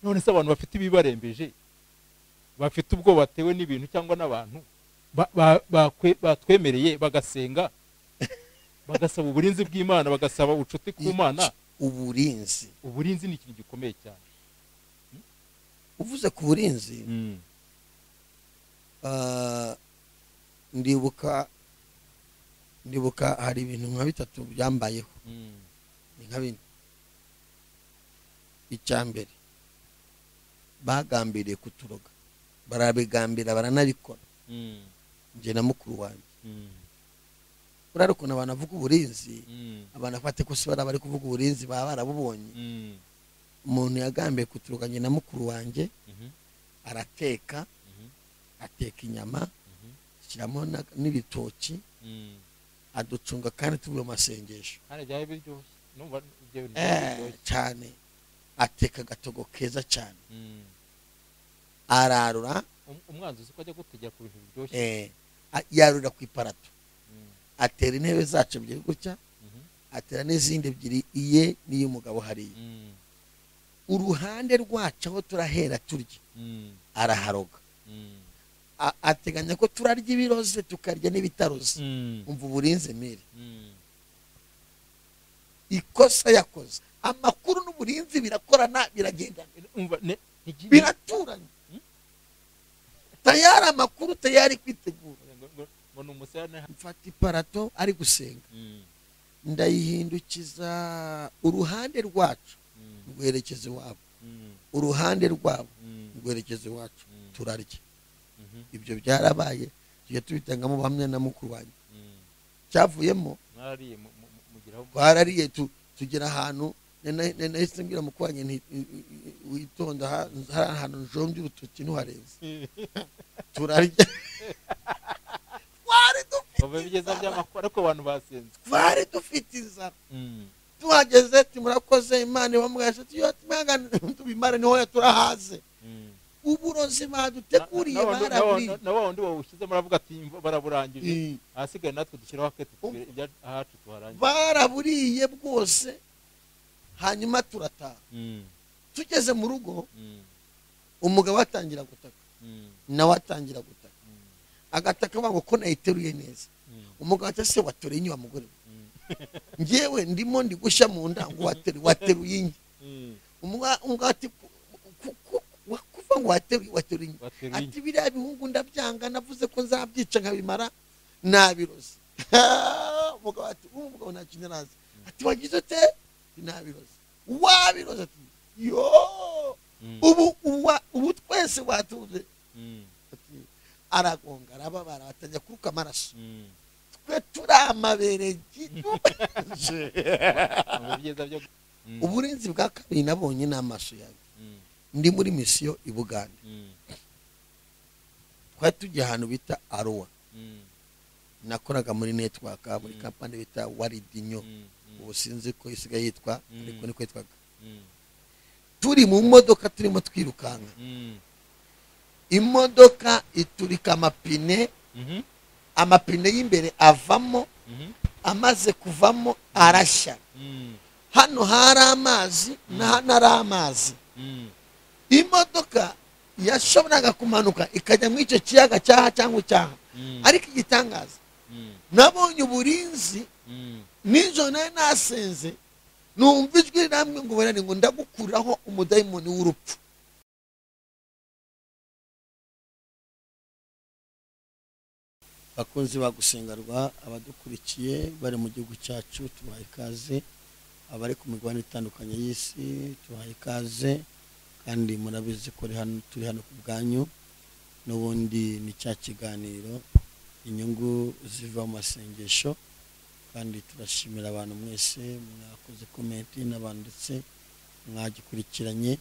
None se abantu bafite ibibarembeje, bafite ubwo batewe n'ibintu cyangwa n'abantu, batwemereye bagasenga, bagasaba uburinzi bw'Imana, bagasaba ubucuti ku Mana. Uburinzi ni ikintu gikomeye cyane. Uvuze ku burinzi, ndibuka hari ibintu nka bitatu byambayeho. Ni nka bine. Icya mbere, bagambiriye kuturoga, barabigambira baranabikora. Njye na mukuru wanjye. Urari ukuntu abantu bavuga uburinzi, abantu bafate ko se bari kuvuga uburinzi baba barabubonye. Umuntu yagambiye kuturoga njye na mukuru wanjye, arateka, ateka inyama, ashyiramo n'ibitoki, aducunga kandi tuvuye mu masengesho. Cyane. Ateka agatogo keza cyane. Ararura. Umwanzi uzi ko ajya gutegera ku bintu biryoshye. Yarura ku iparato. Atera intebe zacu ebyiri gutya, atera n'izindi ebyiri iye n'iy'umugabo hariya. Uruhande rwacu aho turahera turya, araharoga. Ateganya ko turarya ibiroze tukarya n'ibitaroze. Umva uburinzi mire. Ikosa yakoze. Amakuru n'uburinzi birakorana, biragendana. Biraturanye. Tayari amakuru, tayari kwitegura. Mfata iparato ari gusenga, ndayihindukiza uruhande rwacu rwerekeza iwabo, uruhande rwabo rwerekeza iwacu, turarya. Ibyo byarabaye, tujya tubitangamo ubuhamya na mukuru wanjye. Cyavuyemo twarariye, tugera ahantu nahise mbwira mukuru wanjye nti witonda, hari ahantu njombye urutoki ntuharenze. Turarya. Twari dufite inzara. Tuhageze murakoze Imana ibamwashe, tubimare niho turahaze. Uburozi baduteguriye baraburiye. Na wa wundi wawushyize muravuga ati baraburangije, ahasigaye natwe dushyiraho akete ahacu tuharangize. Baraburiye bwose, hanyuma turataha. Tugeze mu rugo, umugabo atangira gutaka, nawe atangira gutaka. Agataka bango ko nayiteruye neza. Umugabo ati se watoreye inyo wa mugore we? Njyewe ndimo ndi gushya mu nda ngo wateruye inyo. Umugabo ati kuva ngo wateruye inyo. Ati biriya bihungu ndabyanga, navuze ko nzabyica nkabimara nabiroze. Umugabo ati umugabo nta kintu arazi. Ati wagize ute? Nabiroze. Wabiroze ati yo ubu twese watuze. Aragonga arababara, atangira kuruka amaraso. Twe turi amabere. Uburinzi bwa kabiri nabonye n'amaso yanjye. Ndi muri misiyo i Bugande. Twari tugiye ahantu bita Arua. Nakoraga muri network, muri kampani bita Waridinyo. Ubu sinzi ko isigaye yitwa, ariko niko yitwaga. Turi mu modoka turimo twirukanka. Imodoka iturika amapine, amapine y'imbere avamo, amaze kuvamo arashya. Hano hari amazi na hano ari amazi. Imodoka yashoboraga kumanuka ikajya mu icyo kiyaga cyaha cyangwa cyaha. Ariko igitangaza, nabonye uburinzi nijoro nari nasenze, numva ijwi riramwe ngo barani ngo ndagukuraho umudayimoni w'urupfu. Bakunzi bagusengarwa, abadukurikiye bari mu gihugu cyacu tubahaye ikaze, abari ku migabane itandukanye y'isi tubahaye ikaze, kandi murabizi ko turi hano ku bwanyu. N'ubundi ni cya kiganiro inyungu ziva mu masengesho, kandi turashimira abantu mwese mwakoze comment n'abantu ndetse mwagikurikiranye.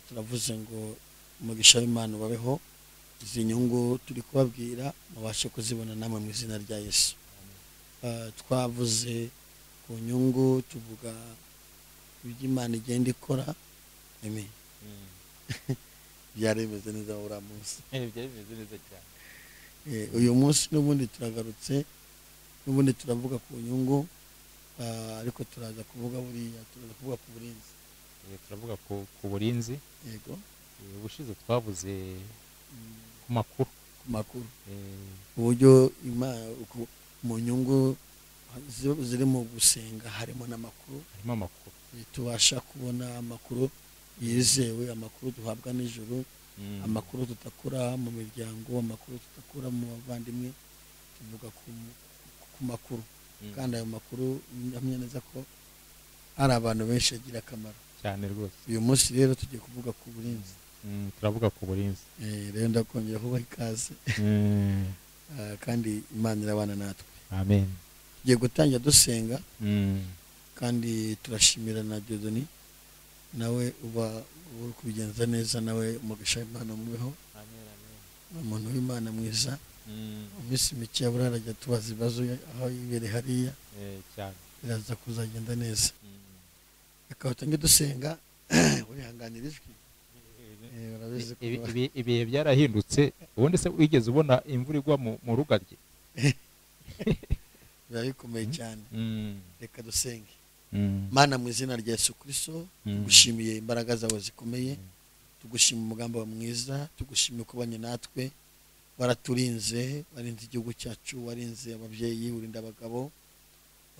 Turavuze ngo umugisha w'Imana ubabeho, izi nyungu turi kubabwira mubashe kuzibona namwe mu izina rya Yesu. Twavuze ku nyungu, tuvuga ibyo Imana igenda ikora. Amen. Byari bimeze neza uriya munsi. Byari bimeze neza cyane. Uyu munsi n'ubundi turagarutse, n'ubundi turavuga ku nyungu, ariko turaza kuvuga buriya, turaza kuvuga ku burinzi. Turavuga ku burinzi. Yego. Ubushize twavuze ku makuru. Ku makuru. Uburyo mu nyungu ziri mu gusenga harimo n'amakuru. Harimo amakuru. Tubasha kubona amakuru yizewe, amakuru duhabwa nijoro, amakuru tudakura mu miryango, amakuru tudakura mu bavandimwe. Tuvuga ku makuru, kandi ayo makuru ndamya neza ko ari abantu benshi agira akamaro cyane rwose. Uyu munsi rero tugiye kuvuga ku burinzi. Turavuga ku burinzi. Rero ndakongera kubaha ikaze. Kandi Imana irabana natwe. Amen. Tugiye gutangira dusenga. Kandi turashimira na Dieudonné nawe uba uri kubigenza neza, nawe umugisha Imana mubeho. Amen, amen. Umuntu w'Imana mwiza. Mu minsi mike burarajya tubaza ibibazo aho yibere hariya. Cyane. Biraza kuzagenda neza. Reka tutange dusenga. Urihanganira ijwi. Ibihe byarahindutse. Ubundi se wigeze ubona imvura igwa mu rugaryi? Biba bikomeye cyane. Reka dusenge. Mana, mu izina rya Yesu Kristo, tugushimiye imbaraga zawe zikomeye, tugushima umugambi wawe mwiza, tugushimiye kubanye natwe, waraturinze, warinze igihugu cyacu, warinze ababyeyi, urinda abagabo,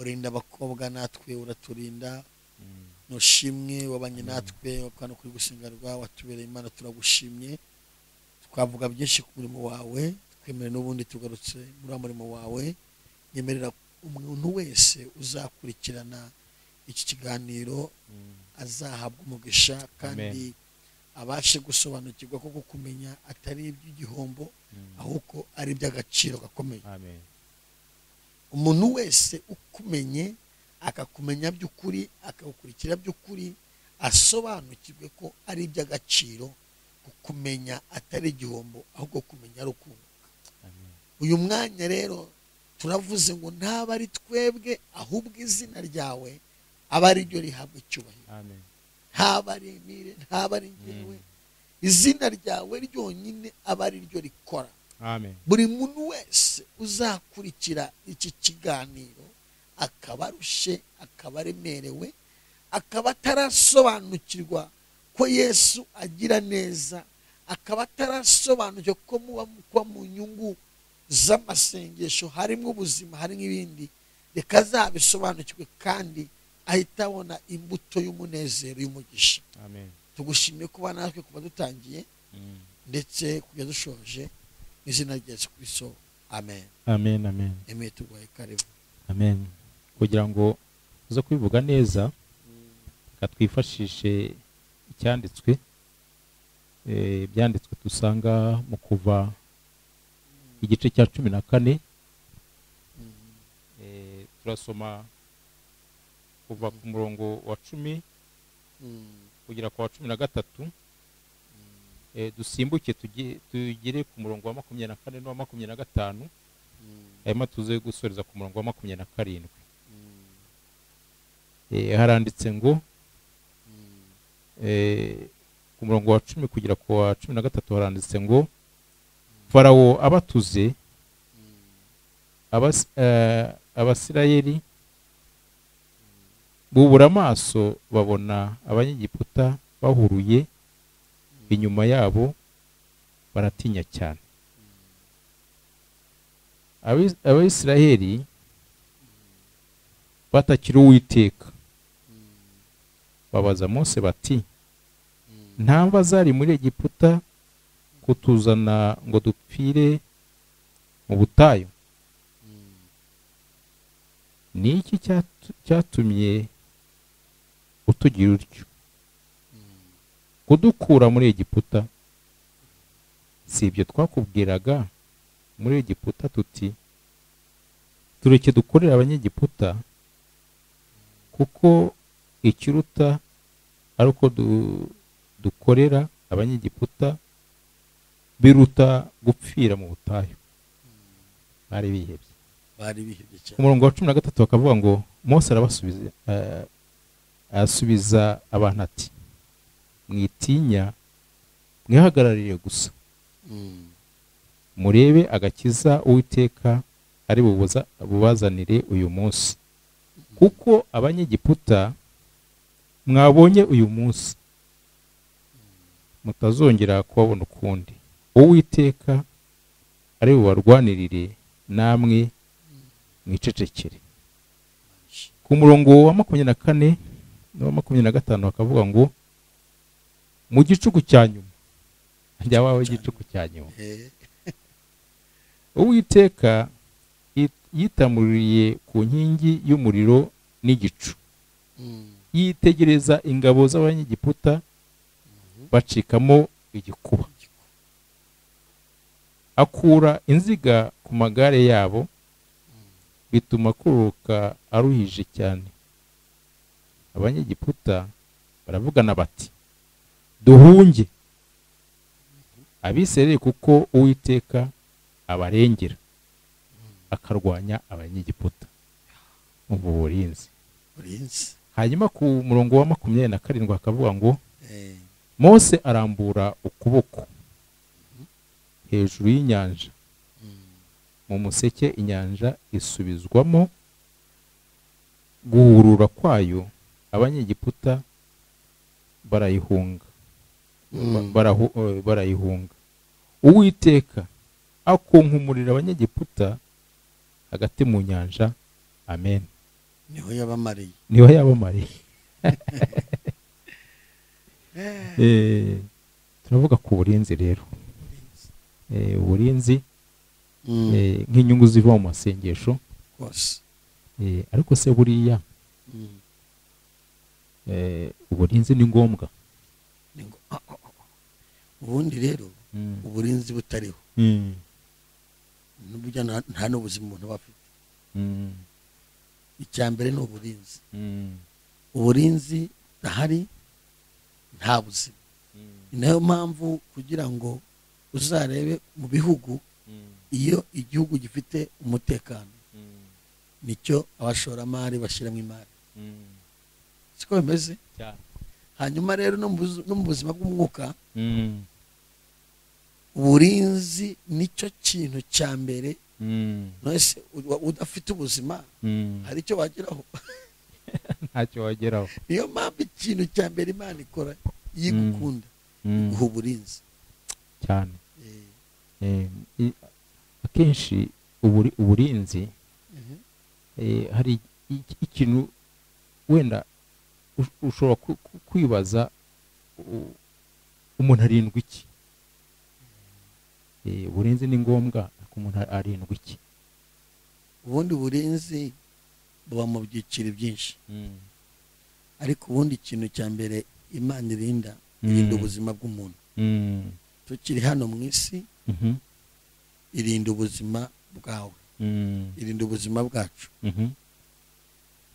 urinda abakobwa, natwe uraturinda. Nushimwe wabanye natwe kandi kuri gusengerwa watubereye Imana, turagushimye. Twavuga byinshi ku murimo wawe, twemere n'ubundi tugarutse muri murimo wawe. Nyemerera umuntu wese uzakurikirana iki kiganiro azahabwa umugisha, kandi abashe gusobanukirwa ko kumenya atari iby'igihombo, ahubwo ari iby'agaciro gakomeye. Amen. Umuntu wese ukumenye, akakumenya by'ukuri, akagukurikira by'ukuri, asobanukirwe ko ari iby'agaciro kukumenya atari igihombo, ahubwo kumenya ari ukunguka. Uyu mwanya rero turavuze ngo ntaba ari twebwe, ahubwo izina ryawe aba ari ryo rihabwa icyubahiro. Amen. Ntaba ari Emile, ntaba ari njyewe, izina ryawe ryonyine aba ari ryo rikora. Amen. Buri muntu wese uzakurikira iki kiganiro akaba arushe, akaba aremerewe, akaba atarasobanukirwa ko Yesu agira neza, akaba atarasobanukirwa ko muba kuba mu nyungu z'amasengesho harimo ubuzima, harimo ibindi, reka azabisobanukirwe kandi ahita abona imbuto y'umunezero y'umugisha. Amen. Tugushimiye kuba natwe kuba dutangiye ndetse kujya dushoje mu izina rya Yesu Kristo. Amen. Amen, amen. Emeye tuguhaye karibu. Amen. Kugira ngo uze kubivuga neza, reka twifashishe icyanditswe, ibyanditswe dusanga mu Kuva igice cya 14. Turasoma kuva ku murongo wa 10 kugera ku wa 13. Dusimbuke tugere ku murongo wa 24 n'uwa 25, hanyuma tuze gusoreza ku murongo wa 27. Haranditse ngo ku murongo wa 10 kugera ku wa 13 haranditse ngo Farawo abatuze Abasirayeli bubura amaso babona Abanyegiputa bahuruye inyuma yabo, baratinya cyane. Abisirayeli batakira Uwiteka, babaza Mose bati nta mva zari muri Egiputa kutuzana ngo dupfire mu butayu? Ni iki cyatumye utugira utyo kudukura muri Egiputa? Si ibyo twakubwiraga muri Egiputa tuti tureke dukorera Abanyegiputa, kuko ikiruta ari uko dukorera Abanyegiputa biruta gupfira mu butayu. Bari bihebye. Bari bihebye cyane. Umurongo wa 13 bakavuga ngo Mose arabasubiza, asubiza abantu ati mwitinya, mwihagararire gusa, murebe agakiza Uwiteka ari bubazanire uyu munsi, kuko Abanyegiputa Mwabonye uyu munsi mutazongera kubabona ukundi. Uwiteka ari bubarwanirire, namwe mwicecekere. Ku murongo wa 24 n'uwa 25 bakavuga ngo mu gicuku cya nyuma, njya wawe igicuku cya nyuma, Uwiteka yitamuriye ku nkingi y'umuriro n'igicu, yitegereza ingabo z'Abanyegiputa bacikamo igikuba, akura inziga ku magare yabo, bituma kuruka aruhije cyane. Abanyegiputa baravugana bati duhunge Abisirayeli, kuko Uwiteka abarengera akarwanya Abanyegiputa. Ubu burinzi. Hanyuma ku murongo wa 27 akavuga ngo Mose arambura ukuboko hejuru y'inyanja, mu museke inyanja isubizwamo guhurura kwayo, Abanyegiputa barayihunga. Barayihunga. Uwiteka akunkumurira Abanyegiputa hagati mu nyanja. Amen. Niho yabamariye. Niho yabamariye. Turavuga ku burinzi rero. Uburinzi nk'inyungu ziva mu masengesho. Ariko se buriya uburinzi ni ngombwa? Ubundi rero uburinzi butariho n'ubujya nta n'ubuzima umuntu aba afite. Icya mbere ni uburinzi. Uburinzi budahari nta buzima. Ni nayo mpamvu kugira ngo uzarebe mu bihugu, iyo igihugu gifite umutekano nicyo abashoramari bashyiramo imari. Siko bimeze? Hanyuma rero no mu buzima bw'umwuka, uburinzi nicyo kintu cya mbere. None udafite ubuzima hari icyo wageraho? Ntacyo wageraho. Niyo mpamvu ikintu cya mbere Imana ikora yigukunda iguha uburinzi cyane. Akenshi uburinzi hari ikintu wenda ushobora kwibaza, umuntu arindwa iki? Uburinzi ni ngombwa, ariko umuntu arindwa iki? Ubundi burinzi buba mu byiciro byinshi, ariko ubundi ikintu cya mbere Imana irinda, irinda ubuzima bw'umuntu. Tukiri hano mu isi, irinda ubuzima bwawe, irinda ubuzima bwacu.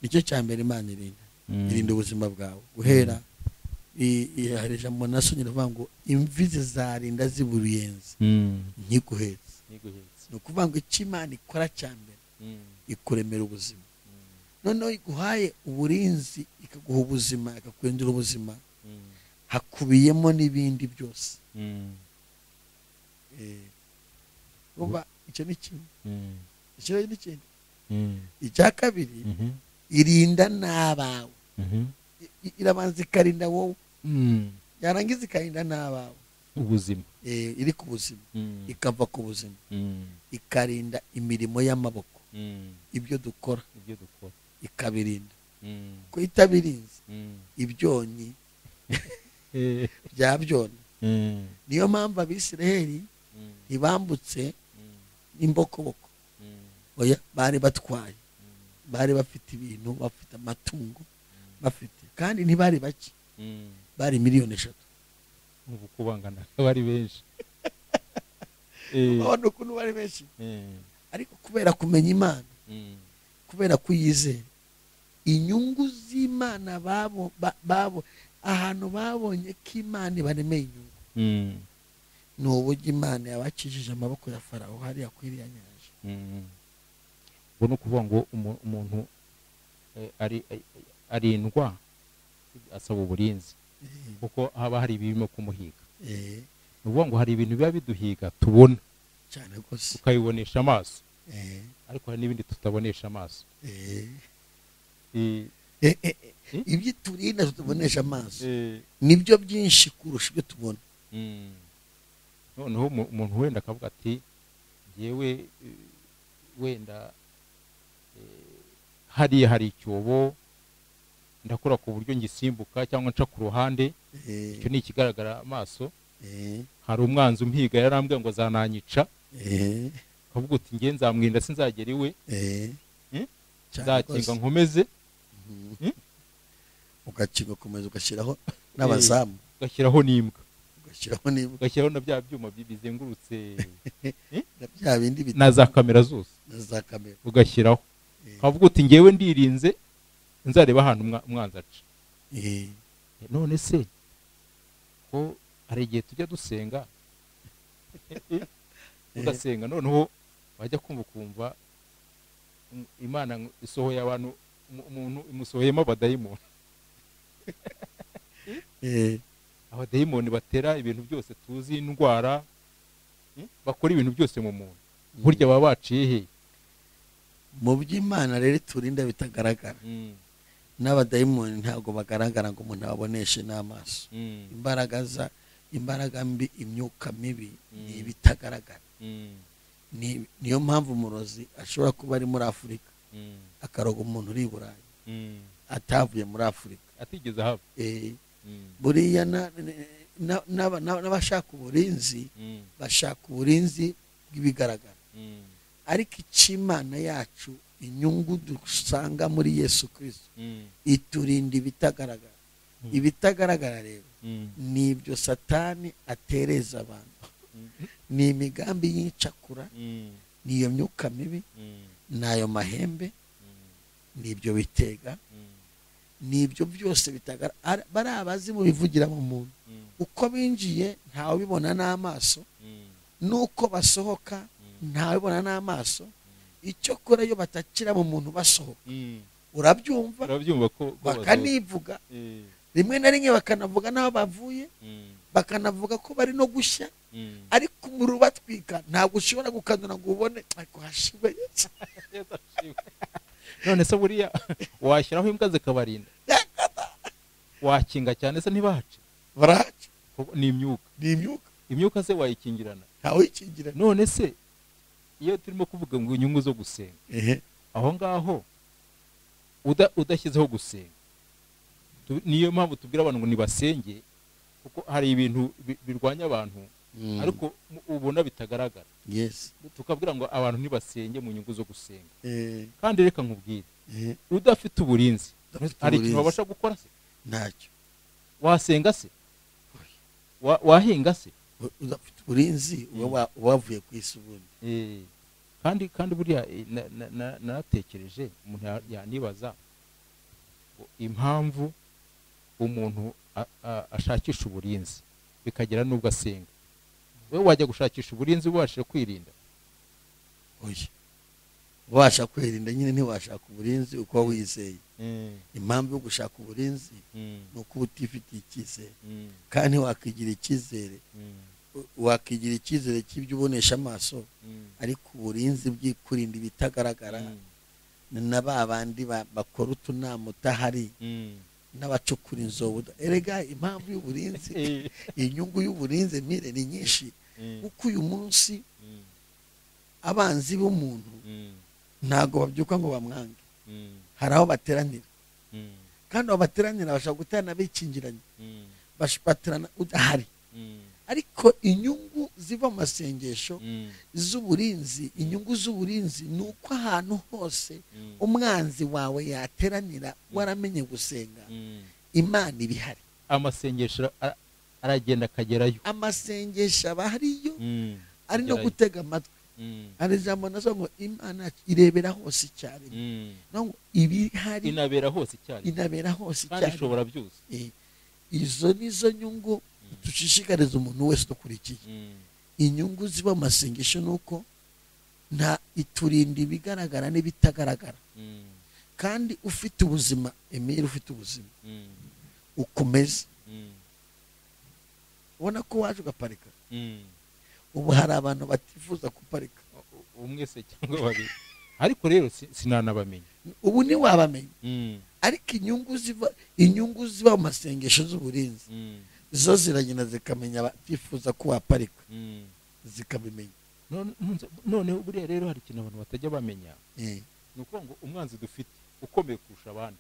Nicyo cya mbere Imana irinda, irinda ubuzima bwawe. Guhera hari ijambo nasomye rivuga ngo imvi zizarinda ziburuyenzi ntiguhetse. Ni ukuvuga ngo icyo Imana ikora cya mbere ikuremera ubuzima. Noneho iguhaye uburinzi, ikaguha ubuzima, ikakurindira ubuzima, hakubiyemo n'ibindi byose. Icyo ni kimwe. Icyo ni ikindi. Icya kabiri, irinda n'abawe. Irabanza ikarinda wowe, yarangiza ikarinda n'abawe. Ubuzima iri ku buzima, ikava ku buzima, ikarinda imirimo y'amaboko, ibyo dukora ikabirinda. Ko itabirinze ibyonyi byabyona. Niyo mpamvu Abisirayeli ntibambutse n'imbokoboko. Oya, bari batwaye, bari bafite ibintu, bafite amatungo, bafite, kandi ntibari bake, bari 3 miliyoni. Ubu kubangana bari benshi. Abantu ukuntu bari benshi, ariko kubera kumenya Imana, kubera kuyizera, inyungu z'Imana babo ahantu babonye ko Imana ibaremeye inyungu, ni uburyo Imana yabakijije amaboko ya Farawo hariya kuri iriya nyanja. Ubwo ni ukuvuga ngo umuntu arindwa asaba uburinzi, kuko haba hari ibirimo kumuhiga. Ni ukuvuga ngo hari ibintu biba biduhiga tubona cyane rwose, tukabibonesha amaso, ariko hari n'ibindi tutabonesha amaso. Ibyo iturinda tubonesha amaso nibyo byinshi kurusha ibyo tubona. Noneho umuntu wenda akavuga ati yewe wenda hariya hari icyobo ndakora ku buryo ngisimbuka cyangwa nca ku ruhande, icyo ni ikigaragara amaso. Hari umwanzi umpiga yarambwiye ngo azananyica, kavuga uti nge nzamwinda sinzagera iwe, nzakinga nkomeze. Ugakinga ukomeza ugashyiraho n'abazamu, ugashyiraho n'imbwa, ugashyiraho na bya byuma bizengurutse bya bindi na za kamera zose, na za kamera ugashyiraho, kavuga uti ngewe ndirinze nzareba ahantu umwanzi aca. None se ko hari igihe tujya dusenga ugasenga noneho wajya kumva ukumva Imana isohoye abantu, umuntu imusohoyemo abadayimoni. Abadayimoni batera ibintu byose tuzi, indwara, bakora ibintu byose mu muntu. Burya baba baciye he? Mu by'Imana rero turinda bitagaragara. N'abadayimoni ntabwo bagaragara ngo umuntu ababoneshe n'amaso. Imbaraga za imbaraga mbi, imyuka mibi ni ibitagaragara. Niyo mpamvu umurozi ashobora kuba ari muri Afurika akaroga umuntu uri i Burayi atavuye muri Afurika, atigeze ahava. Buriya n'abashaka uburinzi bashaka uburinzi bw'ibigaragara, ariko icy'Imana yacu inyungu dusanga muri Yesu Kristo iturinda ibitagaragara. Ibitagaragara rero ni ibyo Satani atereza abantu, ni imigambi y'incakura, ni iyo myuka mibi, n'ayo mahembe, ni ibyo bitega, ni ibyo byose bitagaragara. Bari abazimu bivugira mu muntu, uko binjiye ntawe ubibona n'amaso, nuko basohoka ntawe ubibona n'amaso. Icyo kora iyo batakira mu muntu basohoka urabyumva ko bakanivuga, rimwe na rimwe bakanavuga n'aho bavuye, bakanavuga ko bari no gushya, ariko umuriro ubatwika ntabwo ushobora gukanura ngo ubone, ariko hashimwe Yesu. None se buriya washyiraho imbwa zikabarinda, wakinga cyane se ntibahace? Barahaca. Ni imyuka, ni imyuka. Imyuka se wayikingirana? Ntawe uyikingirana. None se iyo turimo kuvuga ngo inyungu zo gusenga, aho ngaho udashyizeho gusenga, niyo mpamvu tubwira abantu ngo nibasenge, kuko hari ibintu birwanya abantu ariko ubona bitagaragara. Yes. Tukabwira ngo abantu ntibasenge mu nyungu zo gusenga. Kandi reka nkubwire, udafite uburinzi hari ikintu wabasha gukora se? Ntacyo. Wasenga se? Wahinga se? Udafite uburinzi uba wavuye ku isi ubundi. Kandi buriya naratekereje, umuntu yanibaza impamvu umuntu ashakisha uburinzi bikagera n'ubwo asenga. Wewe wajya gushakisha uburinzi ubashije kwirinda? Oya, ubasha kwirinda nyine ntiwashaka uburinzi uko wizeye. Impamvu yo gushaka uburinzi ni uko utifitiye icyizere, kandi wakigira icyizere, wakigira icyizere cy'ibyo ubonesha amaso, ariko uburinzi bw'ikurinda ibitagaragara na ba bandi bakora utunama utahari n'abacukura inzobo. Erega impamvu y'uburinzi, inyungu y'uburinzi mire ni nyinshi, kuko uyu munsi abanzi b'umuntu ntago babyuka ngo bamwange, hari aho bateranira, kandi aho bateranira bashobora guterana bikingiranye, baterana udahari. Ariko inyungu ziva mu masengesho z'uburinzi, inyungu z'uburinzi ni uko ahantu hose umwanzi wawe yateranira waramenye gusenga, Imana ibihari. Amasengesho aragenda akagerayo, amasengesho aba hariyo, ari no gutega amatwi. Hari ijambo nazo ngo Imana irebera hose icyarimwe, no ibihari inabera hose icyarimwe, inabera hose icyarimwe, kandi ishobora byose. Izo nizo nyungu dushishikariza umuntu wese dukurikiye. Inyungu ziba mu masengesho nuko nta iturinda ibigaragara n'ibitagaragara. Kandi ufite ubuzima, Emile ufite ubuzima ukomeza, ubona ko waje ugaparika. Ubu hari abantu batifuza guparika, umwe se cyangwa babiri, ariko rero sinanabamenya. Ubu ntiwabamenya. Ariko inyungu ziva mu masengesho z'uburinzi zo ziragenda zikamenya abatifuza ko waparika, zikabimenya. Noneho buriya rero hari ikintu abantu batajya bamenya, ni ukuvuga ngo umwanzi dufite ukomeye kurusha abandi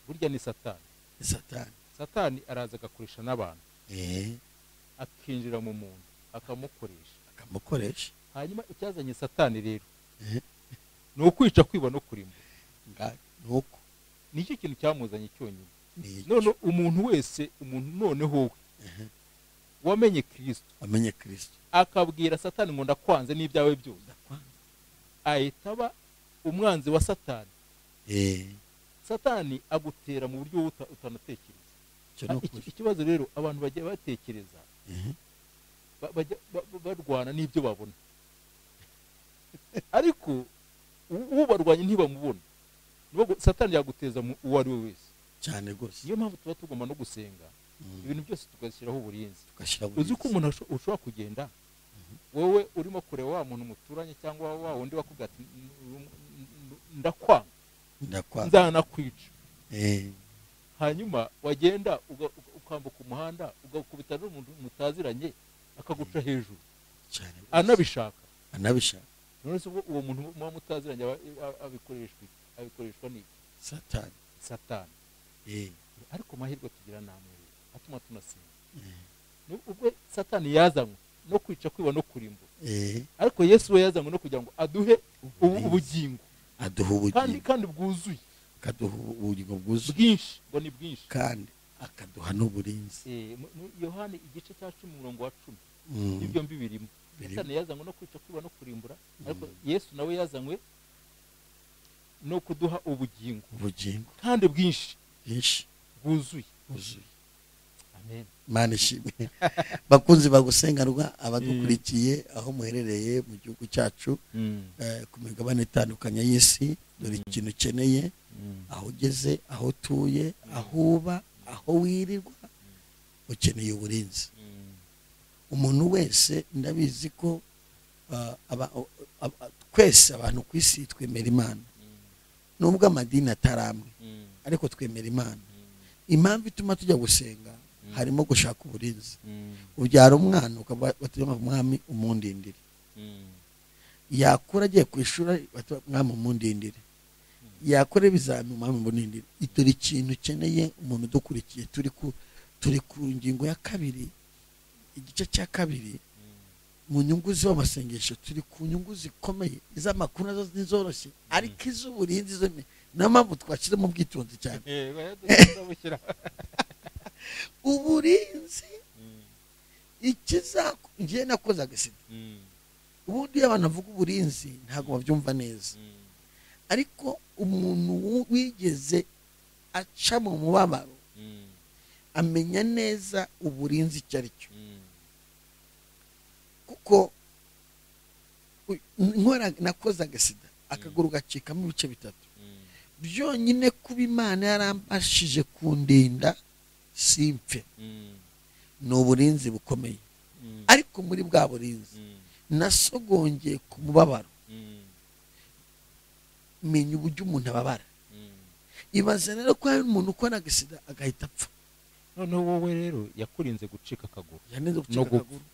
burya ni Satani. Satani araza agakoresha n'abantu, akinjira mu muntu akamukoresha. Hanyuma icyazanye Satani rero ni ukwica, kwiba no kurimbura. Nicyo kintu cyamuzanye cyonyine. None umuntu wese, umuntu noneho we wamenye Kristo akabwira Satani ngo ndakwanze n'ibyawe byose, ahita aba umwanzi wa Satani. Satani agutera mu buryo utanatekereza. Ikibazo rero abantu bajya batekereza barwana n'ibyo babona, ariko ubarwanye ntibamubona. Satani yaguteza uwo ari we wese cyane rwose. Niyo mpamvu tuba tugomba no gusenga, ibintu byose tugashyiraho uburinzi. Uzi ko umuntu ushobora kugenda wowe urimo kureba wa muntu muturanye cyangwa wa wundi wakubwira ati ndakwanga nzanakwica, hanyuma wagenda ukambuka umuhanda ugakubita n'umuntu mutaziranye akaguca hejuru anabishaka. None se uwo muntu muba mutaziranye abikoreshwa n'iki? Satani. Ariko amahirwe tugira namwe atuma tunasenga. Ubwo Satani yazanywe no kwica, kwiba no kurimbura, ariko Yesu we yazanywe no kugira ngo aduhe ubugingo, aduhe ubugingo kandi bwuzuye, akaduha ubugingo bwuzuye bwinshi, ngo ni bwinshi, kandi akaduha n'uburinzi. Yohani igice cya 10 umurongo wa 10 ibyo mbi birimo. Satani yazanywe no kwica, kwiba no kurimbura, ariko Yesu nawe yazanywe no kuduha ubugingo kandi bwinshi bwuzuye. Amen. Imana ishimwe. Bakunzi bagusenganwa, abadukurikiye aho muherereye mu gihugu cyacu, ku migabane itandukanye y'isi, dore ikintu ukeneye, aho ugeze, aho utuye, aho uba, aho wirirwa, ukeneye uburinzi. Umuntu wese, ndabizi ko twese abantu ku isi twemera Imana, nubwo amadini atari amwe, ariko twemera Imana. Impamvu ituma tujya gusenga harimo gushaka uburinzi. Ubyara umwana ukaba umwami umundindire, yakura agiye ku ishuri umwami umundindire, yakora ibizami umwami umundindire. Dore ikintu ukeneye umuntu udukurikiye. Turi ku ngingo ya kabiri, igice cya kabiri mu nyungu z'amasengesho. Turi ku nyungu zikomeye, iz'amakuru nazo ntizoroshye, ariko iz'uburinzi zo niyo mpamvu twashyira mu bwitonzi cyane. Uburinzi ngiye nakoze agasida. Ubundi iyo abantu bavuga uburinzi ntabwo babyumva neza, ariko umuntu wigeze aca mu mubabaro amenya neza uburinzi icyo ari cyo. Kuko nakoze agasida akaguru gacikamo ibice bitatu, byonyine kuba Imana yarambashije kundinda simpfe ni uburinzi bukomeye. Ariko muri bwa burinzi nasogongeye ku mubabaro, menya uburyo umuntu ababara. Ibaze rero ko hari umuntu ukora agasida agahita apfa. Noneho wowe rero yakurinze gucika akaguru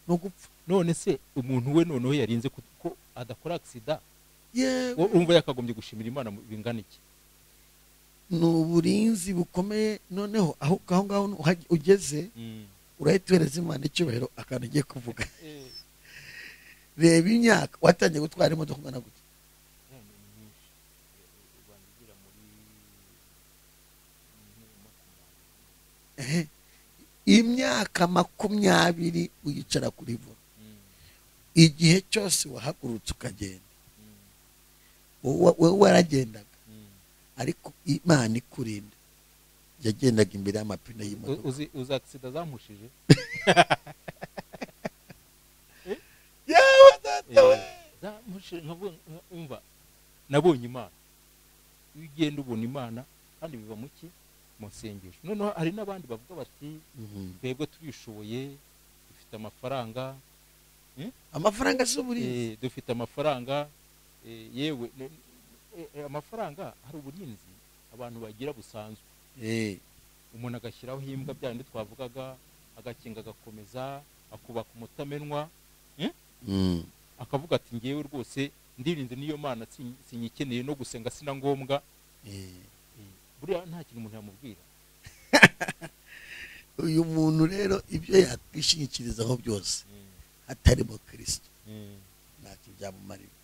no gupfa. None se umuntu we noneho yarinze ko adakora agisida, urumva yakagombye gushimira Imana bingana iki? Ni uburinzi bukomeye. Noneho aho ngaho ugeze urahita uhereza Imana icyubahiro akantu ugiye kuvuga. Reba imyaka watangiye gutwara imodoka ungana gute? Imyaka 20 uyicara kuri vola, igihe cyose wahagurutse ukagenda, wowe waragendaga, ariko Imana ikurinda yagendaga imbere y'amapine y'imodoka. Uzi agisida zamushije? Yewe data we, zamushije. Umva, nabonye Imana. Iyo ugenda ubona Imana, kandi biva mu ki? Mu nsengesho. Noneho hari n'abandi bavuga bati twebwe turishoboye, dufite amafaranga. Amafaranga si uburinzi. Dufite amafaranga, yewe amafaranga hari uburinzi abantu bagira busanzwe. Umuntu agashyiraho imbwa bya bindi twavugaga, agakinga agakomeza, akubaka umutamenwa, akavuga ati ngewe rwose ndirinze niyo Mana sinyikeneye no gusenga sina ngombwa. Buriya nta kintu umuntu yamubwira. Uyu muntu rero ibyo yakwishingikirizaho byose hatarimo Kristo ntacyo byamumarira.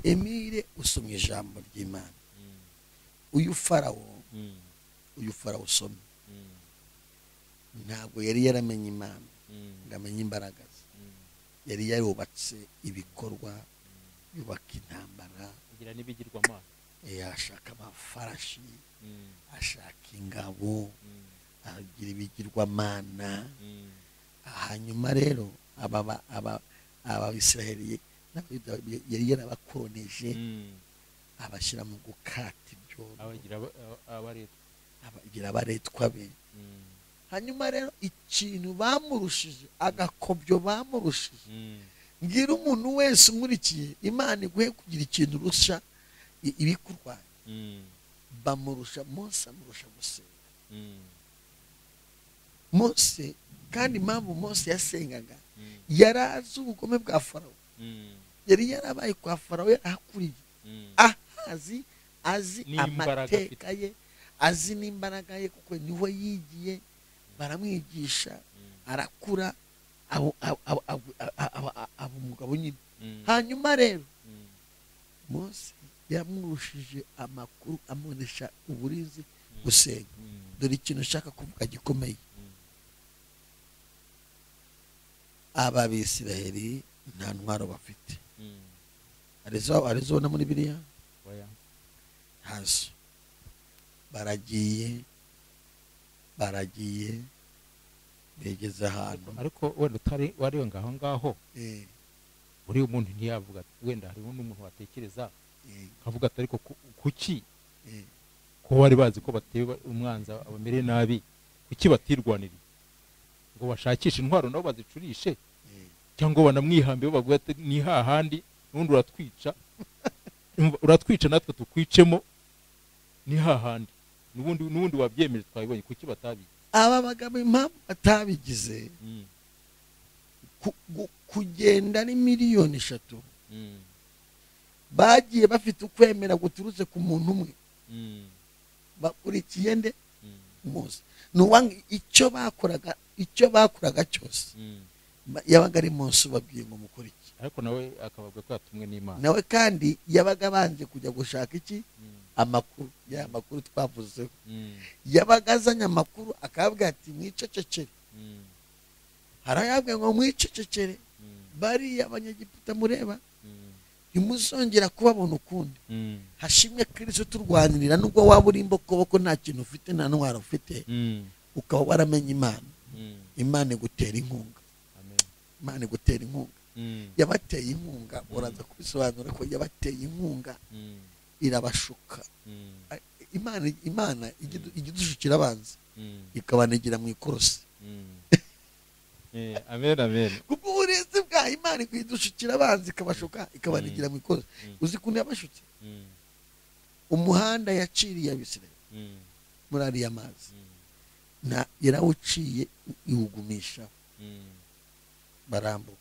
Emile usomye ijambo ry'Imana, uyu Farawo usomye ntabwo yari yaramenye Imana ngo amenye imbaraga ze. Yari yarubatse ibikorwa, yubaka intambara, agira n'ibigirwamana, ashaka amafarashi, ashaka ingabo, agira ibigirwamana. Hanyuma rero Abisiraheli yari yarabakoroneje, abashyira mu gukata ibyondo, abagira abaretwa be. Hanyuma rero ikintu bamurushije, agakobyo bamurushije, mbwira umuntu wese umurikiye Imana iguhe kugira ikintu urusha ibikurwanya. Bamurusha Mose, amurusha gusenga. Mose kandi impamvu Mose yasengaga, yari azi ubugome bwa Farawo, yari yarabaye kwa Farawo, yarahakuriye, ahazi, azi amateka ye, azi n'imbaraga ye, kuko niho yigiye, baramwigisha, arakura, aba umugabo nyine. Hanyuma rero Mose yamurushije amakuru, amubonesha uburinzi gusenga. Dore ikintu ushaka kuvuga gikomeye. Aba Bisiraheli nta ntwaro bafite. Arizo muri Bibiliya? Ntazo. Baragiye begeze ahantu. Ariko wenda utari wari ngaho ngaho, uri umuntu ntiyavuga, wenda hariho n'umuntu watekereza akavuga ati ariko kuki ko bari bazi ko bateye umwanzi abamere nabi, kuki batirwaniriye ngo bashakishe intwaro nabo bazicurishe, cyangwa banamwihambe bavuga ati ni hahandi n'undi uratwica, uratwica natwe tukwicemo, ni hahandi n'ubundi wabyemeje twabibonye, kuki batabigize? Aba bagabo impamvu batabigize, kugenda ni 3 miliyoni bagiye bafite ukwemera guturutse ku muntu umwe, bakurikiye nde? Mose. Icyo bakoraga cyose yabaga ari Mose ubabwiye ngo mukore iki, ariko nawe akababwira ko yatumwe n'Imana. Nawe kandi yabaga abanje kujya gushaka iki? Amakuru, ya makuru twavuzeho. Yabaga azanye amakuru akababwira ati mwicecekere. Harayabwiye ngo mwicecekere, bariya Abanyegiputa mureba ntimuzongera kubabona ukundi. Hashimwe Kristo turwanirira, nubwo waba uri imbokoboko nta kintu ufite, nta ntwaro ufite, ukaba waramenye Imana, Imana igutera inkunga. Imana igutera inkunga. Yabateye inkunga, uraza kubisobanura ko yabateye inkunga, irabashuka. Imana igidushukira abanzi, ikabanigira mu ikorosi. Amen, amen. Kuko uburinzi bwa Imana idushukira abanzi ikabashuka, ikabanigira mu ikorosi. Uzi kuntu yabashutse? Umuhanda yaciriye Abisirayeli muri ariya mazi, na yarawuciye iwugumisha, barambuka.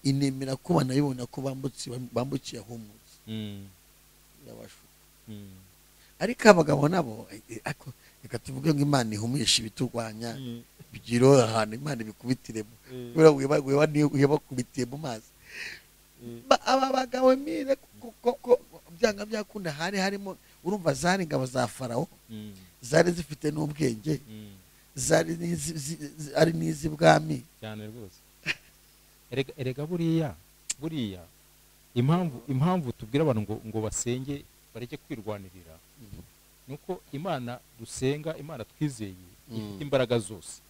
Inemera ko banayibona ko bambukiye ahumutse, irabashuka. Ariko abagabo nabo, reka tuvuge ngo Imana ihumisha ibiturwanya, bigiro ahantu Imana ibikubitiremo, weba bakubitiye mu mazi. Aba bagabo mire kuko byanga byakunda hari harimo, urumva zari ingabo za Farawo, zari zifite n'ubwenge, zari ari n'iz'ibwami cyane rwose. Erega buriya impamvu tubwira abantu ngo basenge bareke kwirwanirira, nuko Imana dusenga, Imana twizeye ifite imbaraga zose.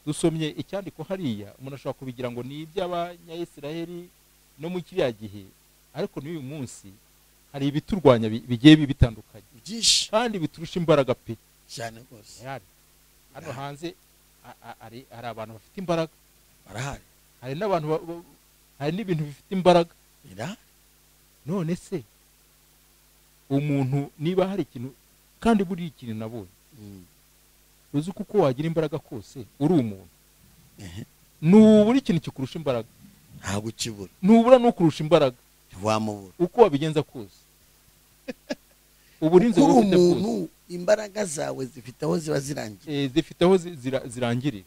Dusomye icyandiko hariya, umuntu ashobora kubigira ngo ni iby'Abanyayisiraheli no mu kiriya gihe, ariko n'uyu munsi hari ibiturwanya bigiye bitandukanye byinshi kandi biturusha imbaraga pe cyane rwose. Hano hanze hari abantu bafite imbaraga, barahari, hari n'abantu, hari n'ibintu bifite imbaraga. None se Umuntu niba hari ikintu, kandi buri ikintu nabonye, uzi kuko wagira imbaraga kose uri umuntu, nubura ikintu kikurusha imbaraga, ntabwo ukibura, nubura n'ukurusha imbaraga wamubura, uko wabigenza kose. Uburinzi ufite umuntu, imbaraga zawe zifite aho ziba zirangiye, zifite aho zirangirira.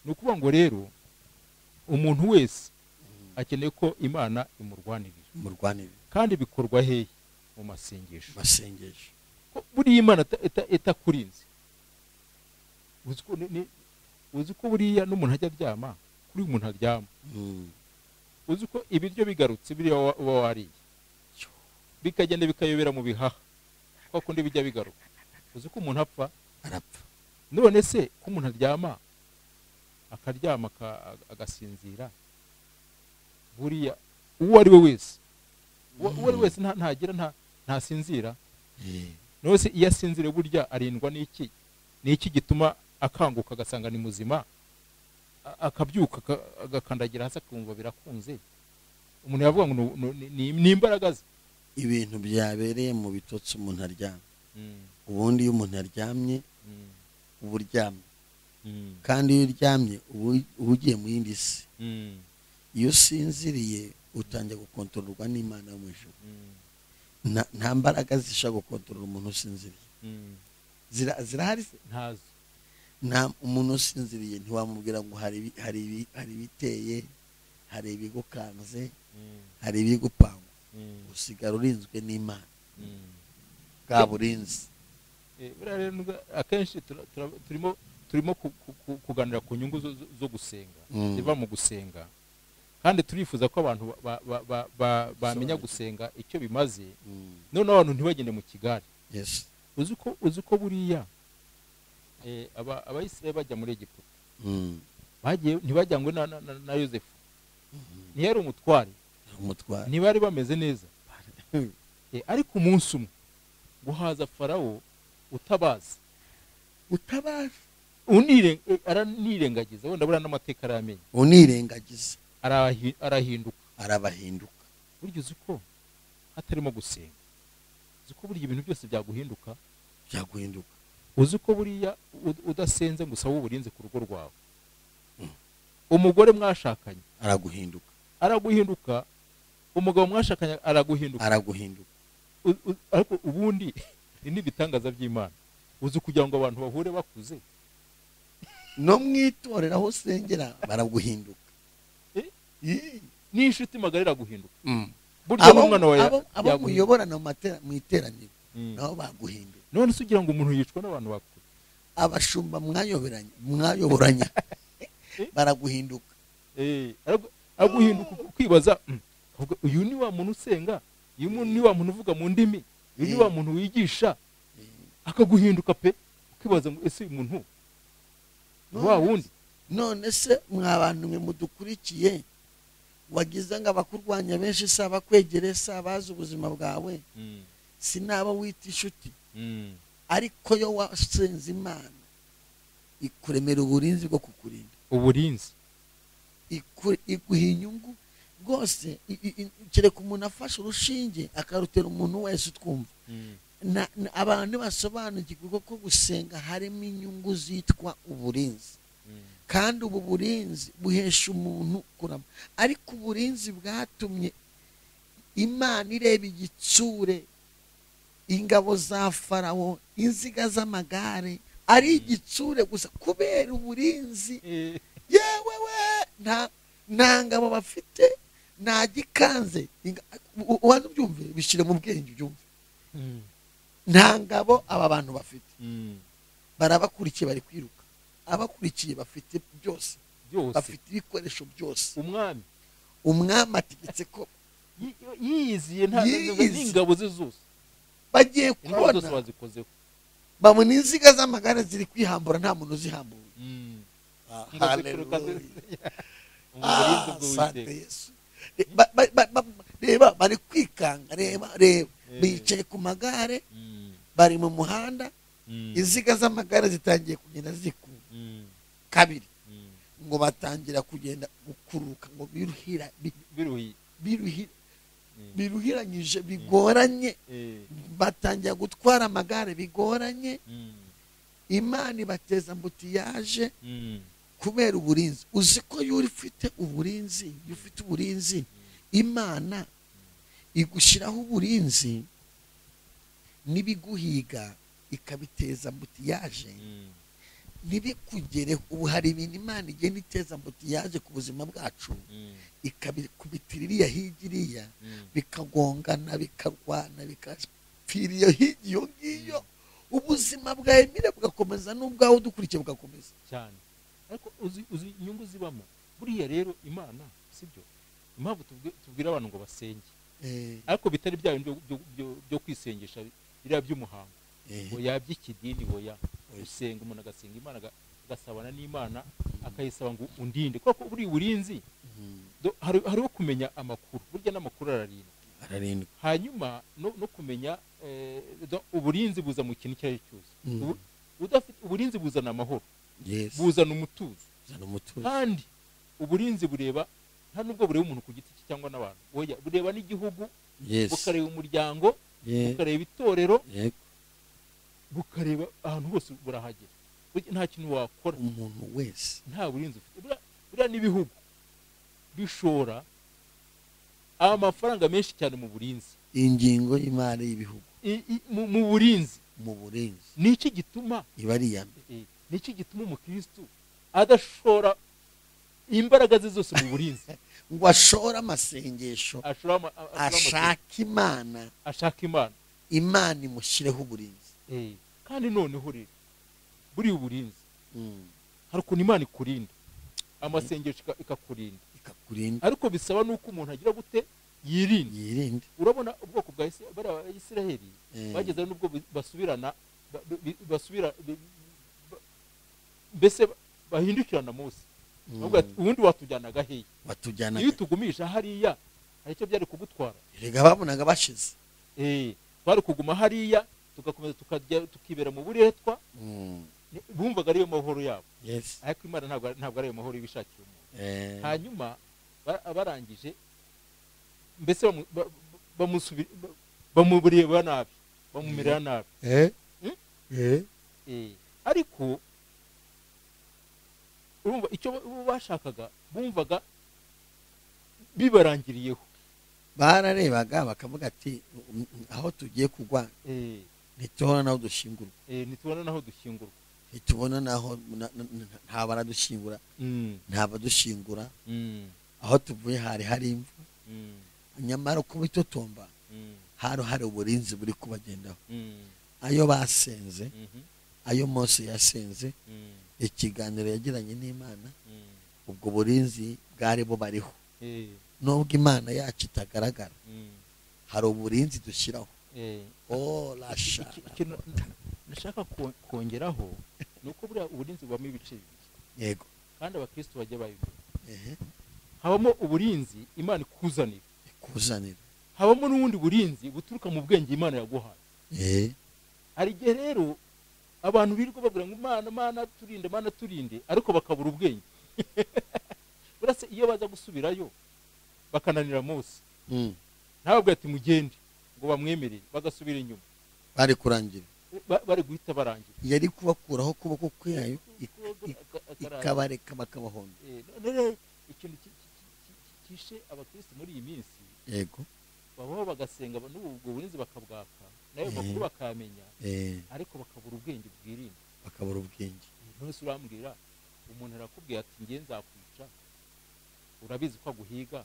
Ni ukuvuga ngo rero umuntu wese akeneye ko Imana imurwanirira, kandi bikorwa hehe? Mu masengesho. Buriya Imana itakurinze, uzi ko buriya n'umuntu ajya aryama, kuri umuntu aryama, uzi ko ibiryo bigarutse biriya uba wariye bikagenda bikayobera mu bihaha, kwa kundi bijya bigaruka, uzi ko umuntu apfa, arapfa. None se ko umuntu aryama akaryama agasinzira, buriya uwo ari we wese, uwo ari wese ntagira ntasinzira. None se iyo asinzire burya arindwa n'iki? N'iki gituma akanguka agasanga ni muzima, akabyuka agakandagira hasi akumva birakunze? Umuntu yavuga ngo ni imbaraga ze. Ibintu byabereye mu bitotsi umuntu aryamye. Ubundi iyo umuntu aryamye uba uryamye, kandi iyo uryamye uba ugiye mu yindi si. Iyo usinziriye utangiye gukontororwa n'Imana yo mu ijuru. Nta mbaraga zishobora gukontorora umuntu usinziriye. Zirahari se? Ntazo. Nta umuntu usinziriye ntiwamubwira ngo hari ibiteye, hari ibigukanze, hari ibigupangwa. Usigara urinzwe n'Imana. Bwa burinzi. Akenshi turimo kuganira ku nyungu zo gusenga, ziva mu gusenga, kandi turifuza ko abantu bamenya gusenga icyo bimaze. None abantu ntibagende mu kigare. Uzi ko buriya Abayisiraheli bajya muri Egiputa, bagiye ntibajyangwe na Yosefu, ntiyari umutware, ntibari bameze neza. Ariko umunsi umwe guhaza Farawo utabazi, aranirengagiza, wenda buriya n'amateka aramenya, unirengagiza, arahinduka, arabahinduka. Burya uzi ko hatarimo gusenga, uzi ko burya ibintu byose byaguhinduka. Uzi ko buriya udasenze ngo usabe uburinzi ku rugo rwawe, umugore mwashakanye araguhinduka, umugabo mwashakanye araguhinduka. Ariko ubundi ni n'ibitangaza by'Imana. Uzi kugira ngo abantu bahure bakuze, no mwitorera aho usengera baraguhinduka, n'inshuti magara iraguhinduka. Burya n'umwana wawe abo muyoborana mu iteraniro nabo baguhinduka. None se ugira ngo umuntu yicwa n'abantu bakuru? Abashumba mwayoboranya baraguhinduka. Araguhinduka ukibaza, uyu ni wa muntu usenga, uyu ni wa muntu uvuga mu ndimi, uyu ni wa muntu wigisha, akaguhinduka pe, ukibaza ngo ese uyu muntu wa wundi? None se mwa bantu mwe mudukurikiye, wagize ngo abakurwanya benshi si abakwegere, si abazi ubuzima bwawe, si n'abo wita inshuti, ariko yo wasenze Imana ikuremera uburinzi bwo kukurinda. Uburinzi iguha inyungu rwose. Kereka umuntu afashe urushinge akarutera umuntu wese utwumva. Abantu basobanukirwa ko gusenga harimo inyungu zitwa uburinzi, kandi ubu burinzi buhesha umuntu kurama. Ariko uburinzi bwatumye Imana ireba igitsure, ingabo za Farawo, inziga z'amagare, ari igitsure gusa kubera uburinzi. Yewe we, nta ngabo bafite, nta gikanze. Ubanza ubyumve, bishyire mu bwenge ubyumve. Nta ngabo aba bantu bafite, barabakurikiye, bari kwiruka, abakurikiye bafite byose, bafite ibikoresho byose. Umwami ategetse ko yiyiziye, nta n'ingabo ze zose bagiye kubona, babona inziga z'amagare ziri kwihambura, nta muntu uzihambuye. Reba bari kwikanga, reba bicaye ku magare, bari mu muhanda, inziga z'amagare zitangiye kugenda zikura kabiri, ngo batangira kugenda gukuruka, ngo biruhira Biruhiranyije, bigoranye, batangira gutwara amagare bigoranye. Imana ibateza embouteillage kubera uburinzi. Uzi ko iyo ufite uburinzi, iyo ufite uburinzi, Imana igushyiraho uburinzi n'ibiguhiga ikabiteza embouteillage, ntibikugereho. Ubu hari ibintu Imana igenda iteza embouteillage ku buzima bwacu, ikabikubitira iriya hirya iriya, bikagongana, bikarwana, bikapfira iyo hirya iyo ngiyo. Ubuzima bwa Emile bugakomeza n'ubwawe udukurikiye bugakomeza cyane. Ariko uzi inyungu zibamo buriya rero Imana, sibyo? Impamvu tubwira abantu ngo basenge, ariko bitari bya bindi byo kwisengesha biriya by'umuhango, oya by'ikidini, oya. Gusenga umuntu agasenga Imana, agasabana n'Imana, akayisaba ngo undinde, kuko buri burinzi hariho kumenya amakuru, burya n'amakuru ararindwa. Hanyuma no kumenya uburinzi buza mu kintu icyo ari cyo cyose. Udafite uburinzi buzana amahoro, buzana umutuzo, kandi uburinzi bureba nta nubwo bureba umuntu ku giti cye cyangwa n'abantu, oya, bureba n'igihugu, bukareba umuryango, bukareba itorero, bukareba ahantu hose burahagera. Nta kintu wakora umuntu wese nta burinzi ufite. Buriya n'ibihugu bishora amafaranga menshi cyane mu burinzi, ingingo y'imari y'ibihugu mu burinzi, mu burinzi. Niki gituma iba ari iya mbere? Niki gituma umukristo adashora imbaraga ze zose mu burinzi, ngo ashore amasengesho, ashaka Imana, ashaka Imana, Imana imushyireho uburinzi. Kandi noneho rero buri uburinzi hari ukuntu Imana ikurinda, amasengesho ikakurinda, ariko bisaba nuko umuntu agira gute? Yirinde. Urabona ubwoko bwa Isiraheli bageze nubwo basubirana, basubira mbese bahindukirana Mose, bavuga ati ubundi watujyanaga hehe? Watujyanaga iyo tugumisha hariya hari icyo byari kugutwara. Erega babonaga bashize, twari kuguma hariya tugakomeza tukajya tukibera mu buretwa. Bumvaga ariyo mahoro yabo, ariko Imana ntabwo ariyo mahoro ibishakira umuntu. Hanyuma barangije mbese bamureba nabi, bamumerera nabi. Ariko urumva icyo bashakaga, bumvaga bibarangiriyeho, bararebaga bakavuga ati aho tugiye kugwa ntitubona naho dushyingurwa, ntitubona naho dushyingurwa, ntitubona naho nta baradushyingura, nta badushingura, aho tuvuye hari hari imva. Nyamara uko bitotomba hari hari uburinzi buri kubagendaho. Ayo basenze, ayo Mose yasenze, ikiganiro yagiranye n'Imana, ubwo burinzi bwari bubariho. Nubwo Imana yacu itagaragara, hari uburinzi dushyiraho. Nashaka kongeraho nuko buriya uburinzi bubamo ibice bibiri. Yego. Kandi abakristo bajya babimenya. Habamo uburinzi Imana ikuzanira, habamo n'ubundi burinzi buturuka mu bwenge Imana yaguhaye. Hari igihe rero abantu birirwa babwira ngo Imana, Mana turinde, Mana turinde, ariko bakabura ubwenge. Burase iyo baza gusubirayo bakananira Mose, ntabwo ati mugende ngo bamwemerere, bagasubira inyuma, bari kurangira, bari guhita barangira. Yari kubakuraho kuboko kwayo ikabareka bakabahonda. None ikintu kishe abakristo muri iyi minsi, yego, babaho bagasenga n'ubwo burinzi bakabwaka, nayo makuru bakamenya, ariko bakabura ubwenge bwirinda, bakabura ubwenge. None se urambwira umuntu arakubwiye ati ngiye nzakwica, urabizi ko aguhiga,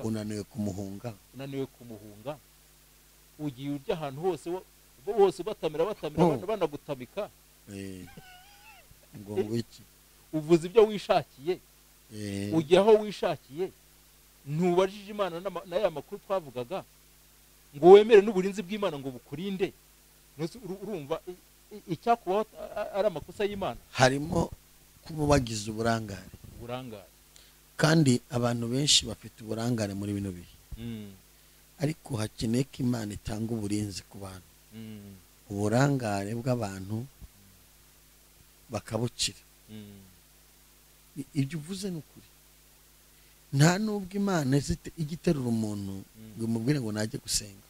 unaniwe kumuhunga, unaniwe kumuhunga, ugiye urya ahantu hose bose batamira banagutamika, ngo iki uvuze ibyo wishakiye, ugiye aho wishakiye, ntubajije Imana na ya makuru twavugaga ngo wemere n'uburinzi bw'Imana ngo bukurinde. Urumva icyakubaho ari amakosa y'Imana. Harimo kuba bagize uburangare, kandi abantu benshi bafite uburangare muri bino bihe. Ariko hakeneye ko Imana itanga uburinzi ku bantu. Uburangare bw'abantu bakabukira. Ibyo uvuze ni ukuri. Nta nubwo Imana igiterura umuntu ngo imubwire ngo najye gusenga.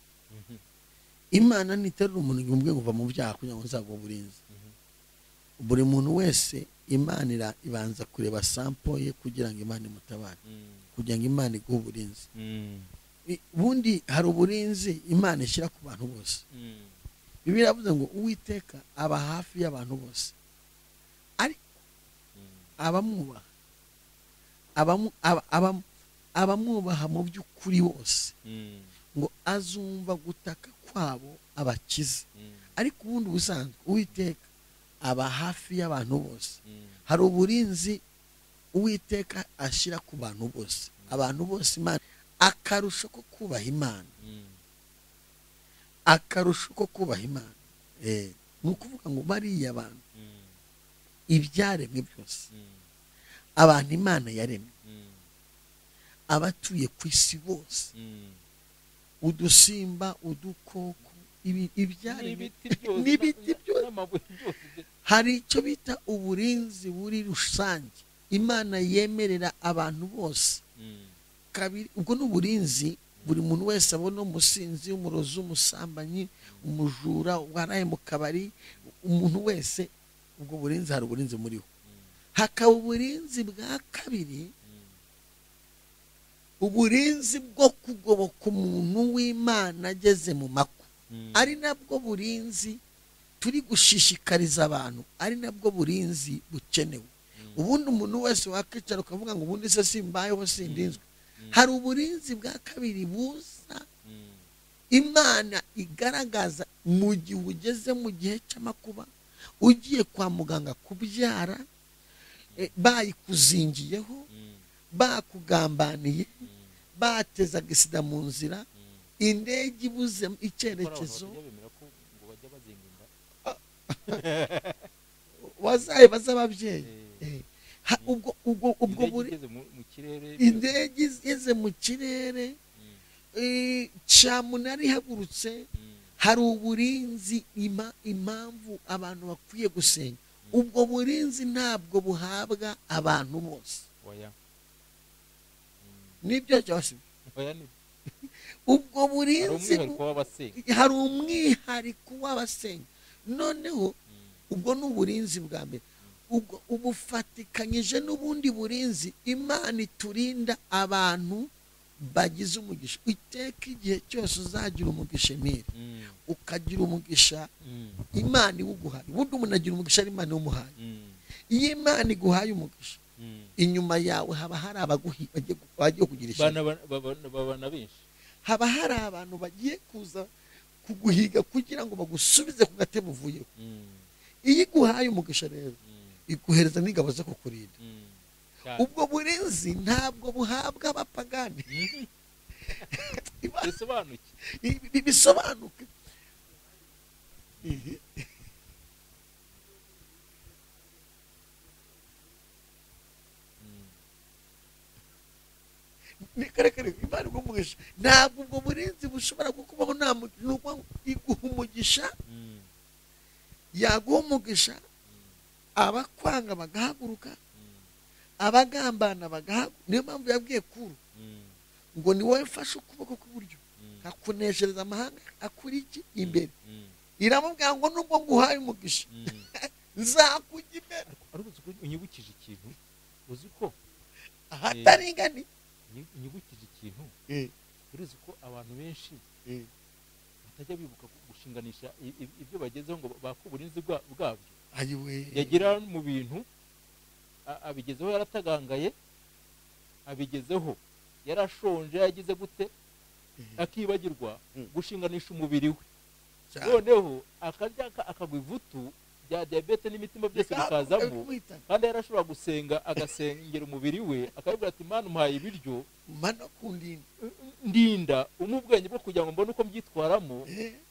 Imana ntiterura umuntu ngo imubwire ngo va mu byaha kugira ngo nzaguhe uburinzi. Buri muntu wese Imana ibanza kureba sampo ye kugira ngo Imana imutabare, kugira ngo Imana iguhe uburinzi. Ubundi hari uburinzi Imana ishyira ku bantu bose. Bibiliya iravuze ngo Uwiteka aba hafi y'abantu bose, ariko abamwubaha abamwubaha mu by'ukuri bose ngo azumva gutaka kwabo abakize. Ariko ubundi ubusanzwe Uwiteka aba hafi y'abantu bose. Hari uburinzi Uwiteka ashyira ku bantu bose, abantu bose Imana. Akarusho ko kubaha Imana, akarusho ko kubaha Imana, ni ukuvuga ngo bariya abantu ibyaremwe byose, abantu Imana yaremye, abatuye ku isi bose, udusimba, udukoko, ibyaremwe n'ibiti byose, hari icyo bita uburinzi buri rusange Imana yemerera abantu bose. Kabiri, ubwo ni uburinzi buri muntu wese abona, umusinzi, umurozi, umusambanyi, umujura waraye mu kabari, umuntu wese ubwo burinzi, hari uburinzi muriho. Hakaba uburinzi bwa kabiri, uburinzi bwo kugoboka umuntu w'Imana ageze mu makuba, ari nabwo burinzi turi gushishikariza abantu, ari nabwo burinzi bukenewe. Ubundi umuntu wese wakicara ukavuga ngo ubundi se simbayeho sindinzwe. Hari uburinzi bwa kabiri buza Imana igaragaza mu gihe ugeze mu gihe cy'amakuba, ugiye kwa muganga kubyara, bayikuzingiyeho, bakugambaniye, batezaga isida mu nzira, indege ibuze icyerekezo, wazaye bazababyeyi, ubwo indege igeze mu kirere, cyamunara ihagurutse. Hari uburinzi, impamvu abantu bakwiye gusenga. Ubwo burinzi ntabwo buhabwa abantu bose. Nibyo cyose. Ubwo burinzi hari umwihariko w'abasenga. Noneho ubwo ni uburinzi bwa mbere, ubwo ubufatikanyije n'ubundi burinzi Imana iturinda abantu bagize umugisha. Iteka igihe cyose uzagira umugisha, Emile, ukagira umugisha Imana iwuguhaye. Ubundi umuntu agira umugisha ari Imana iwumuhaye. Iyo Imana iguhaye umugisha, inyuma yawe haba hari abagiye kugira ishyaka, haba hari abantu bagiye kuza kuguhiga kugira ngo bagusubize ku gatebe uvuyeho. Iyo iguhaye umugisha rero, iguhereza n'ingabo zo kukurinda. Ubwo burinzi ntabwo buhabwa abapagani. Bisobanuke. Imana iguha umugisha. Ntabwo ubwo burinzi bushobora kukubaho nta iguha umugisha, yaguha umugisha, abakwanga bagahaguruka, abagambana bagahaguruka. Niyo mpamvu yabwiye Kuro ngo ni wowe mfashe ukuboko kw'iburyo nkakuneshereza amahanga akuri iki imbere. Iramubwira ngo nubwo nguhaye umugisha nzakujya imbere. Ariko unyibukije ikintu, uzi ko ahataringani unyibukije ikintu, uretse ko abantu benshi batajya bibuka gushinganisha ibyo bagezeho ngo bake uburinzi bwabyo. Yagira mu bintu abigezeho yaratagangaye, abigezeho yarashonje, yagize gute, akibagirwa gushinganisha umubiri we. Noneho akarya akagwa ivutu bya diabete n'imitima byose bikazamo, kandi yarashobora gusenga agasengera umubiri we, akabwira ati Imana umpaye ibiryo, Mana kundinda, ndinda umubwenge bwo kugira ngo mbone uko mbyitwaramo,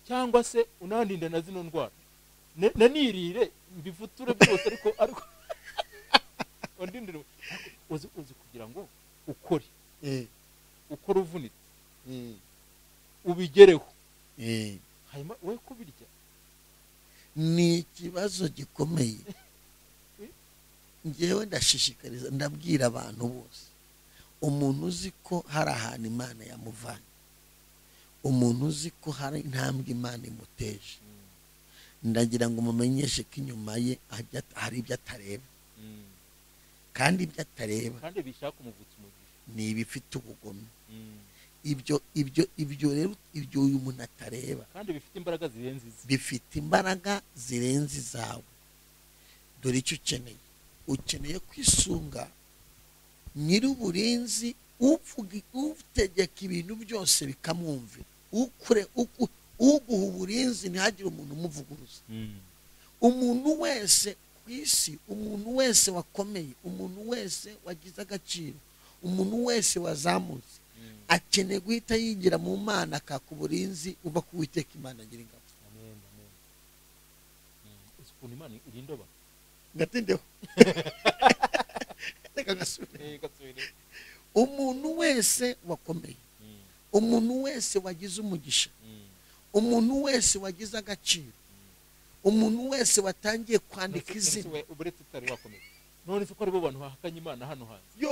cyangwa se unandinde na zino ndwara, nanirire mbivuture byose, ariko undindire. Uzi kugira ngo ukore ukore uvunitse ubigereho, hanyuma we kubirya ni ikibazo gikomeye. Ngewe ndashishikariza, ndabwira abantu bose, Umuntu uzi ko hari ahantu Imana yamuvanye, umuntu uzi ko hari intambwe Imana imuteje, ndagira ngo mumenyeshe ko inyuma ye hari ibyo atareba, kandi ibyo atareba kandi bishaka umuvutsa umugisha ni ibifite ubugome. Ibyo ibyo ibyo rero ibyo uyu muntu atareba kandi bifite imbaraga zirenze izi, bifite imbaraga zirenze izawe. Dore icyo ukeneye, ukeneye kwisunga nyir'uburinzi uvuga utegeka ibintu byose bikamwumvira, ukure uguha uburinzi ntihagire umuntu umuvuguruza. Umuntu wese ku isi, umuntu wese wakomeye, umuntu wese wagize agaciro, umuntu wese wazamutse akeneye guhita yigira mu Mana akaka uburinzi uva ku Uwiteka Imana Nyiringabo. Amen, amen. Ukuntu Imana irinda abantu ngatindeho reka ngasubire. Umuntu wese wakomeye, umuntu wese wagize umugisha, umuntu wese wagize agaciro, umuntu wese watangiye kwandika izina, uburetse utari wakomeye. None se ko aribo bantu bahakanye Imana hano hanze, yo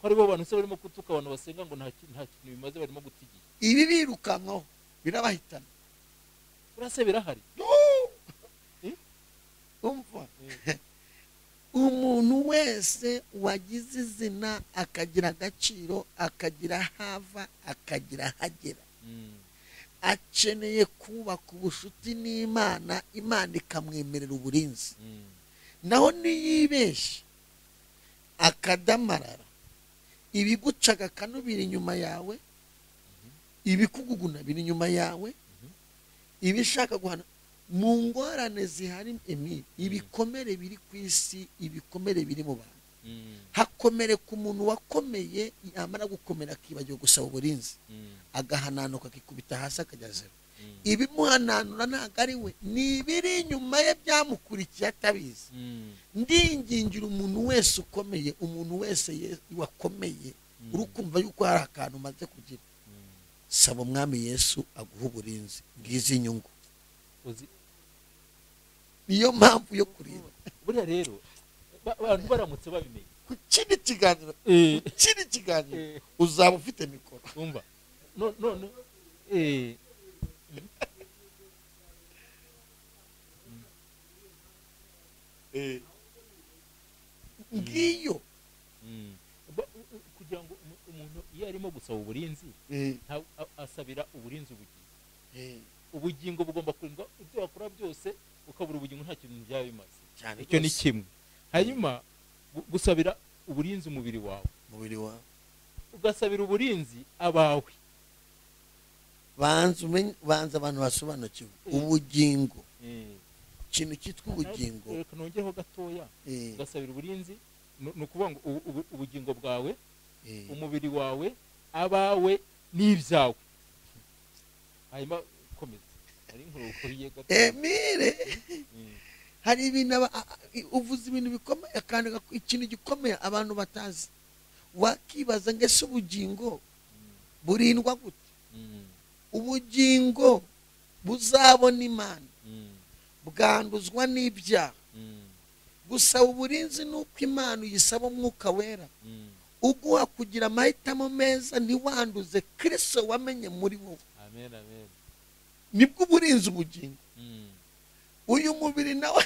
ko aribo bantu se barimo kutuka abantu basenga ngo nta kintu bimaze, barimo gutigiye ibi birukankaho birabahitana. Urase birahari. Umva, umuntu wese wagize izina akagira agaciro, akagira hava, akagira hagera, akeneye kubaka ubushuti n'Imana, Imana ikamwemerera uburinzi. Naho niyibeshye akadamarara, ibigucaga kanubira inyuma yawe, ibikuguguna biri inyuma yawe, ibishaka guhana mu ngorane zihari emi, ibikomere biri ku isi, ibikomere biri mu bantu. Hakomere ku muntu wakomeye, yamara gukomera akibagirwa gusaba uburinzi, agahananuka akikubita hasi akajya zero. Ibimuhananura ntabwo ari we, ni ibiri inyuma ye byamukurikiye atabizi. Ndingingira umuntu wese ukomeye, umuntu wese wakomeye, urukumva yuko hari akantu umaze kugira, saba Umwami Yesu aguha uburinzi ngizi inyungu. Niyo mpamvu yo kurinda. Buriya rero abantu baramutse babimenye ku kindi kiganiro, kindi kiganiro uzaba ufite mikoro. Umva no no no ngiyo kugira ngo umuntu iyo arimo gusaba uburinzi asabira uburinzi ubugingo. Ubugingo bugomba kurindwa, ibyo wakora byose ukabura ubugingo nta kintu byaba bimaze. Icyo ni kimwe. Hanyuma gusabira uburinzi umubiri wawe, umubiri wawe ugasabira uburinzi abawe. Banza umenye, banza abantu basobanukiwe ubugingo, ikintu cyitwa ubugingo. Reka nongereho gatoya. Ugasabira uburinzi ni ukuvuga ngo ubugingo bwawe, umubiri wawe, abawe n'ibyawe. Hanyuma komeza. Emire, hari ibintu uvuze ibintu bikomeye, kandi ikintu gikomeye abantu batazi. Wakibaza ngo ese ubugingo burindwa gute? Ubugingo buzabona Imana bwanduzwa n'ibyaha. Gusaba uburinzi nuko Imana uyisaba Umwuka Wera uguha kugira amahitamo meza, ntiwanduze Kristo wamenye muri wowe. Amen, amen. Nibwo uburinzi ubugingo. Uyu mubiri nawe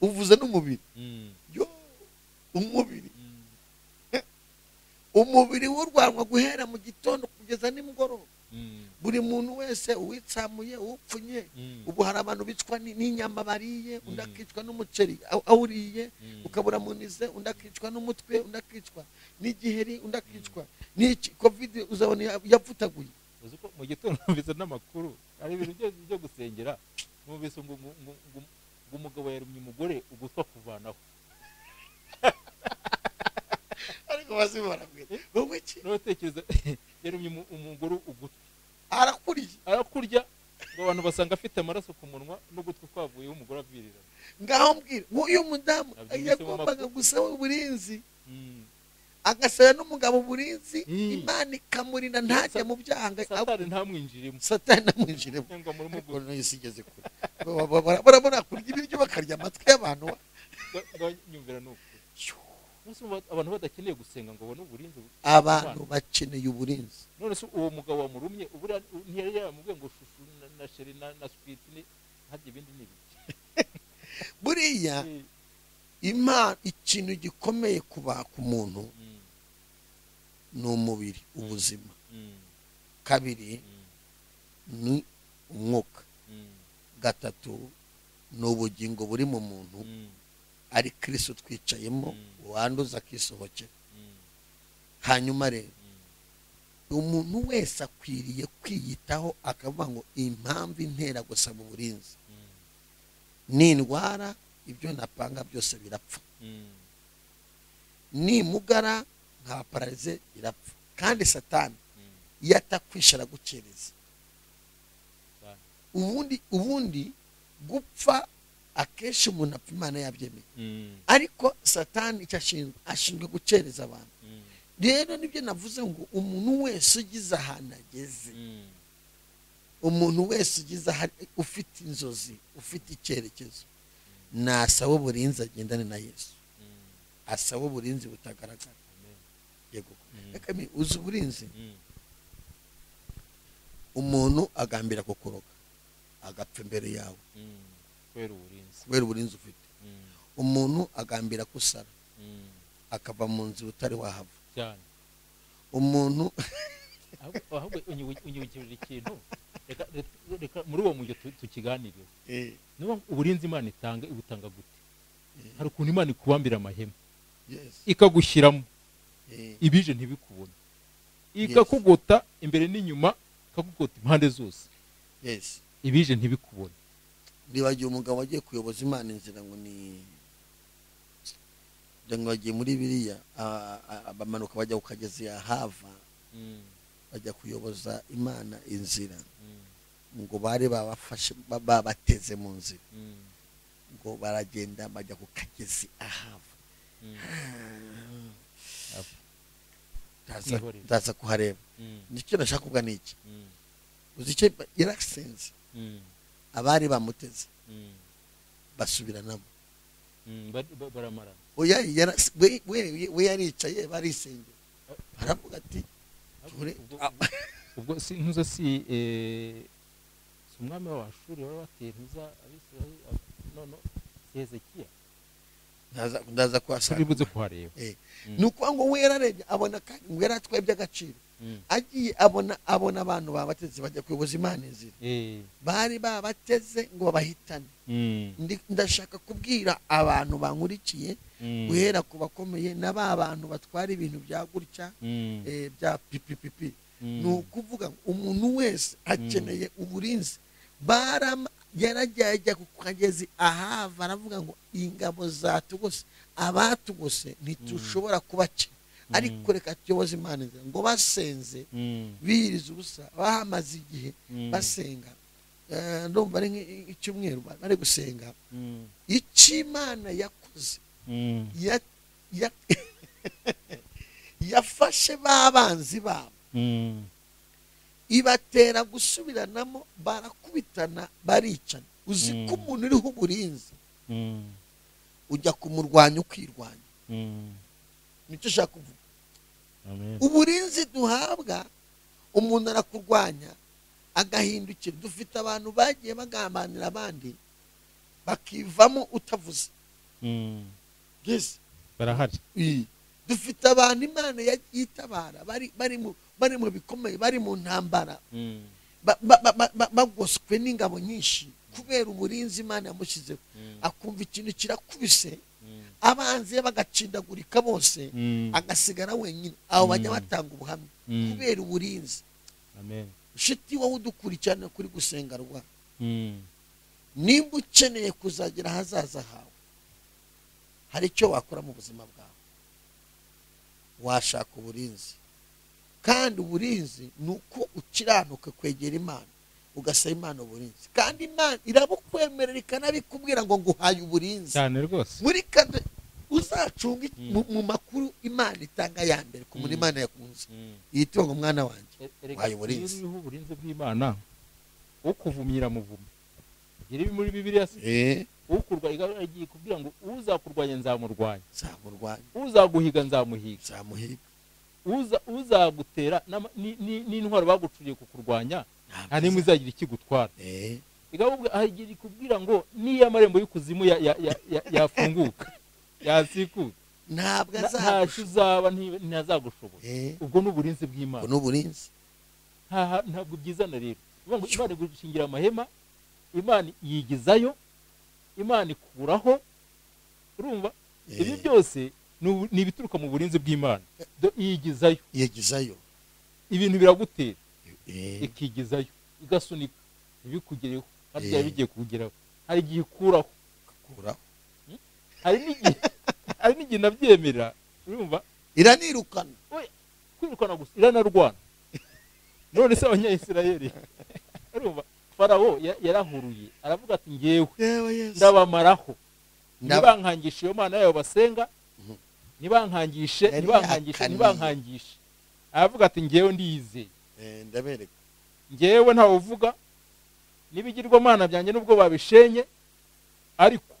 uvuze n'umubiri, yo umubiri, umubiri w'urwanwa guhera mu gitondo kugeza nimugoroba. Buri muntu wese uwitsamuye, upfunye. Ubu hari abantu bicwa n'inyama bariye, undi akicwa n'umuceri awuriye ukabura munize, undi akicwa n'umutwe, undi akicwa n'igiheri, undi akicwa n'iki covid uzabona yapfutaguye. Uzi ko mu gitondo numvise n'amakuru ari ibintu byo gusengera, numvise ngo umugabo yarumye umugore ugutwa kuvanaho. Ariko bazibora bwe wowe iki notekereza yarumye umugore ugutwi arakurya ngo abantu basanga afite amaraso ku munwa n'ugutwi kwavuyeho, umugore avirira. Ngaho mbwira uyu mudamu yagombaga gusaba uburinzi, agasaba n'umugabo uburinzi, Imana ikamurinda ntajya mu byaha, Satani ntamwinjiremo, Satani ntamwinjiremo. Ngo yisigeze kure barabona kurya ibiryo bakarya amatwi y'abantu. Nyumvira nuko Abantu badakeneye gusenga ngo babone uburinzi. Abantu bakeneye uburinzi. None se uwo mugabo wamurumye ubura ntiyari yaramubwiye ngo shushu na sheri na sweet ni harya ibindi ni ibiki? Buriya Imana ikintu gikomeye kuba ku muntu ni umubiri, ubuzima. Kabiri ni umwuka. Gatatu ni ubugingo buri mu muntu, ari Kristo twicayemo, wanduza akisohokera. Hanyuma rero umuntu wese akwiriye kwiyitaho akavuga ngo impamvu intera gusaba uburinzi nindwara ibyo napanga byose birapfa, nimugara nka pararize birapfa. Kandi Satani iyo atakwisha aragukereza. Ubundi gupfa akenshi umuntu apfa Imana yabyemeye, ariko Satani icyo ashinzwe gukereza abantu. Rero nibyo navuze ngo umuntu wese ugize ahantu ageze, umuntu wese ugize ufite inzozi, ufite icyerekezo, nasaba uburinzi agendane na Yesu, asaba uburinzi butagaragara. Yego, reka uzi uburinzi. Umuntu agambira kukuroga agapfa imbere yawe kubera uburinzi ufite. Umuntu agambira kusara akava mu nzu utari wahava cyane. Umuntu ahubwo unyibukije ikintu, reka muri uwo mujyo tukiganiriye. Niba uburinzi Imana itanga ibutanga gute? Hari ukuntu Imana ikubambira amahema, ikagushyiramo ibije ntibikubone, ikakugota imbere n'inyuma, ikakugota impande zose, ibije ntibikubone. Nibagiye umugabo wagiye kuyoboza Imana inzira ngo ni ngo bagiye muri biriya abamanuka bajya ku kagezi ya Hava, bajya kuyoboza Imana inzira, ngo bari babafashe babateze mu nzira, ngo baragenda bajya ku kagezi Ahava. Ndaza kuhareba. Nicyo nashaka kuvuga ni iki? Uzi icyo yarasenze, abari bamuteze basubiranamo, baramarana. Oya, we yaricaye barisengera, baravuga ati ubwo si ntuza si umwami w'Abashuri wari wateye ntuza Abisirayeli, none Hezekiya ndaza kuhasanga, turibuze kuhareba. Ni ukuvuga ngo we yararebye abona kandi ngo yaratwaye iby'agaciro, agiye abona abantu babateze bajya kuyoboza Imana inzira, bari babateze ngo babahitane. Ndashaka kubwira abantu bankurikiye, guhera ku bakomeye na ba bantu batwara ibintu bya gutya bya pipipipi, ni ukuvuga ngo umuntu wese akeneye uburinzi. Yaragiye ajya ku kagezi Ahava, aravuga ngo ingabo zatugose, abatugose ntitushobora kubaca, ariko reka tuyoboze Imana inzira. Ngo basenze biyiriza ubusa, bahamaze igihe basenga, ndumva ari nk'icyumweru bari gusenga. Icyo Imana yakoze, yafashe babanzi babo ibatera gusubiranamo, barakubitana, baricana. Uzi ko umuntu uriho uburinzi ujya kumurwanya ukirwanya. Nicyo nshaka kuvuga. Uburinzi duhabwa, umuntu arakurwanya agahindukira. Dufite abantu bagiye bagambanira abandi bakivamo utavuze. Yes, barahari. Dufite abantu Imana yitabara bari mu bikomeye, bari mu ntambara, bagoswe n'ingabo nyinshi kubera uburinzi Imana yamushyizeho. Akumva ikintu kirakubise, abanzi bagacindagurika bose, agasigara wenyine. Abo bajya batanga ubuhamya kubera uburinzi. Amen. Nshuti wowe udukurikirana kuri Gusenga Rwa, nimba ukeneye kuzagera ahazaza hawe, hari icyo wakora mu buzima bwawe, washaka uburinzi. Kandi uburinzi ni uko ukiranuka kwegera Imana, ugasaba Imana uburinzi, kandi Imana irabukwemerera ikanabikubwira ngo nguhaye uburinzi cyane rwose. Muri kade uzacunga mu makuru Imana itanga ya mbere ku muntu Imana yakunze, yitwa ngo mwana wanjye uhaye uburinzi. Iyo uburinzi bw'Imana ukuvumira muvume, iri muri Bibiliya Ukurwanya agiye kubwira ngo uzakurwanya nzamurwanya. Nzamurwanya. Uzaguhiga nzamuhiga. Nzamuhiga. Uzagutera n'intwaro bagucuriye kukurwanya nta nimwe izagira ikigutwara. Igavuga kubwira ngo niyo amarembo y'ukuzimu yafunguka yasikuka ntabwo azaba ntazagushobora. Ubwo n'uburinzi bw'Imana. N'uburinzi. Ntabwo byizana rero. Ngo Imana igushingira amahema, Imana yigizayo, Imana ikuraho. Urumva ibyo byose ni ibituruka mu burinzi bw'Imana. Yigizayo. Yigizayo. Ibintu biragutera. Ikigizayo, igasunika ibikugereho, kandi byari bigiye kugeraho. Hari igihe ikuraho. Ikuraho. Hari n'igihe nabyemera, urumva? Iranirukana. Kwirukana gusa, iranarwana. None se Abanyayisiraheli, urumva Farawo yarahuruye, aravuga ati ngewe ndabamaraho. Nibankangishe iyo Mana yayo basenga, nibankangishe. Aravuga ati ngewe ndiyizeye. Ndabereka. Ngewe ntawe uvuga n'ibigirwamana byanjye nubwo babishenye, ariko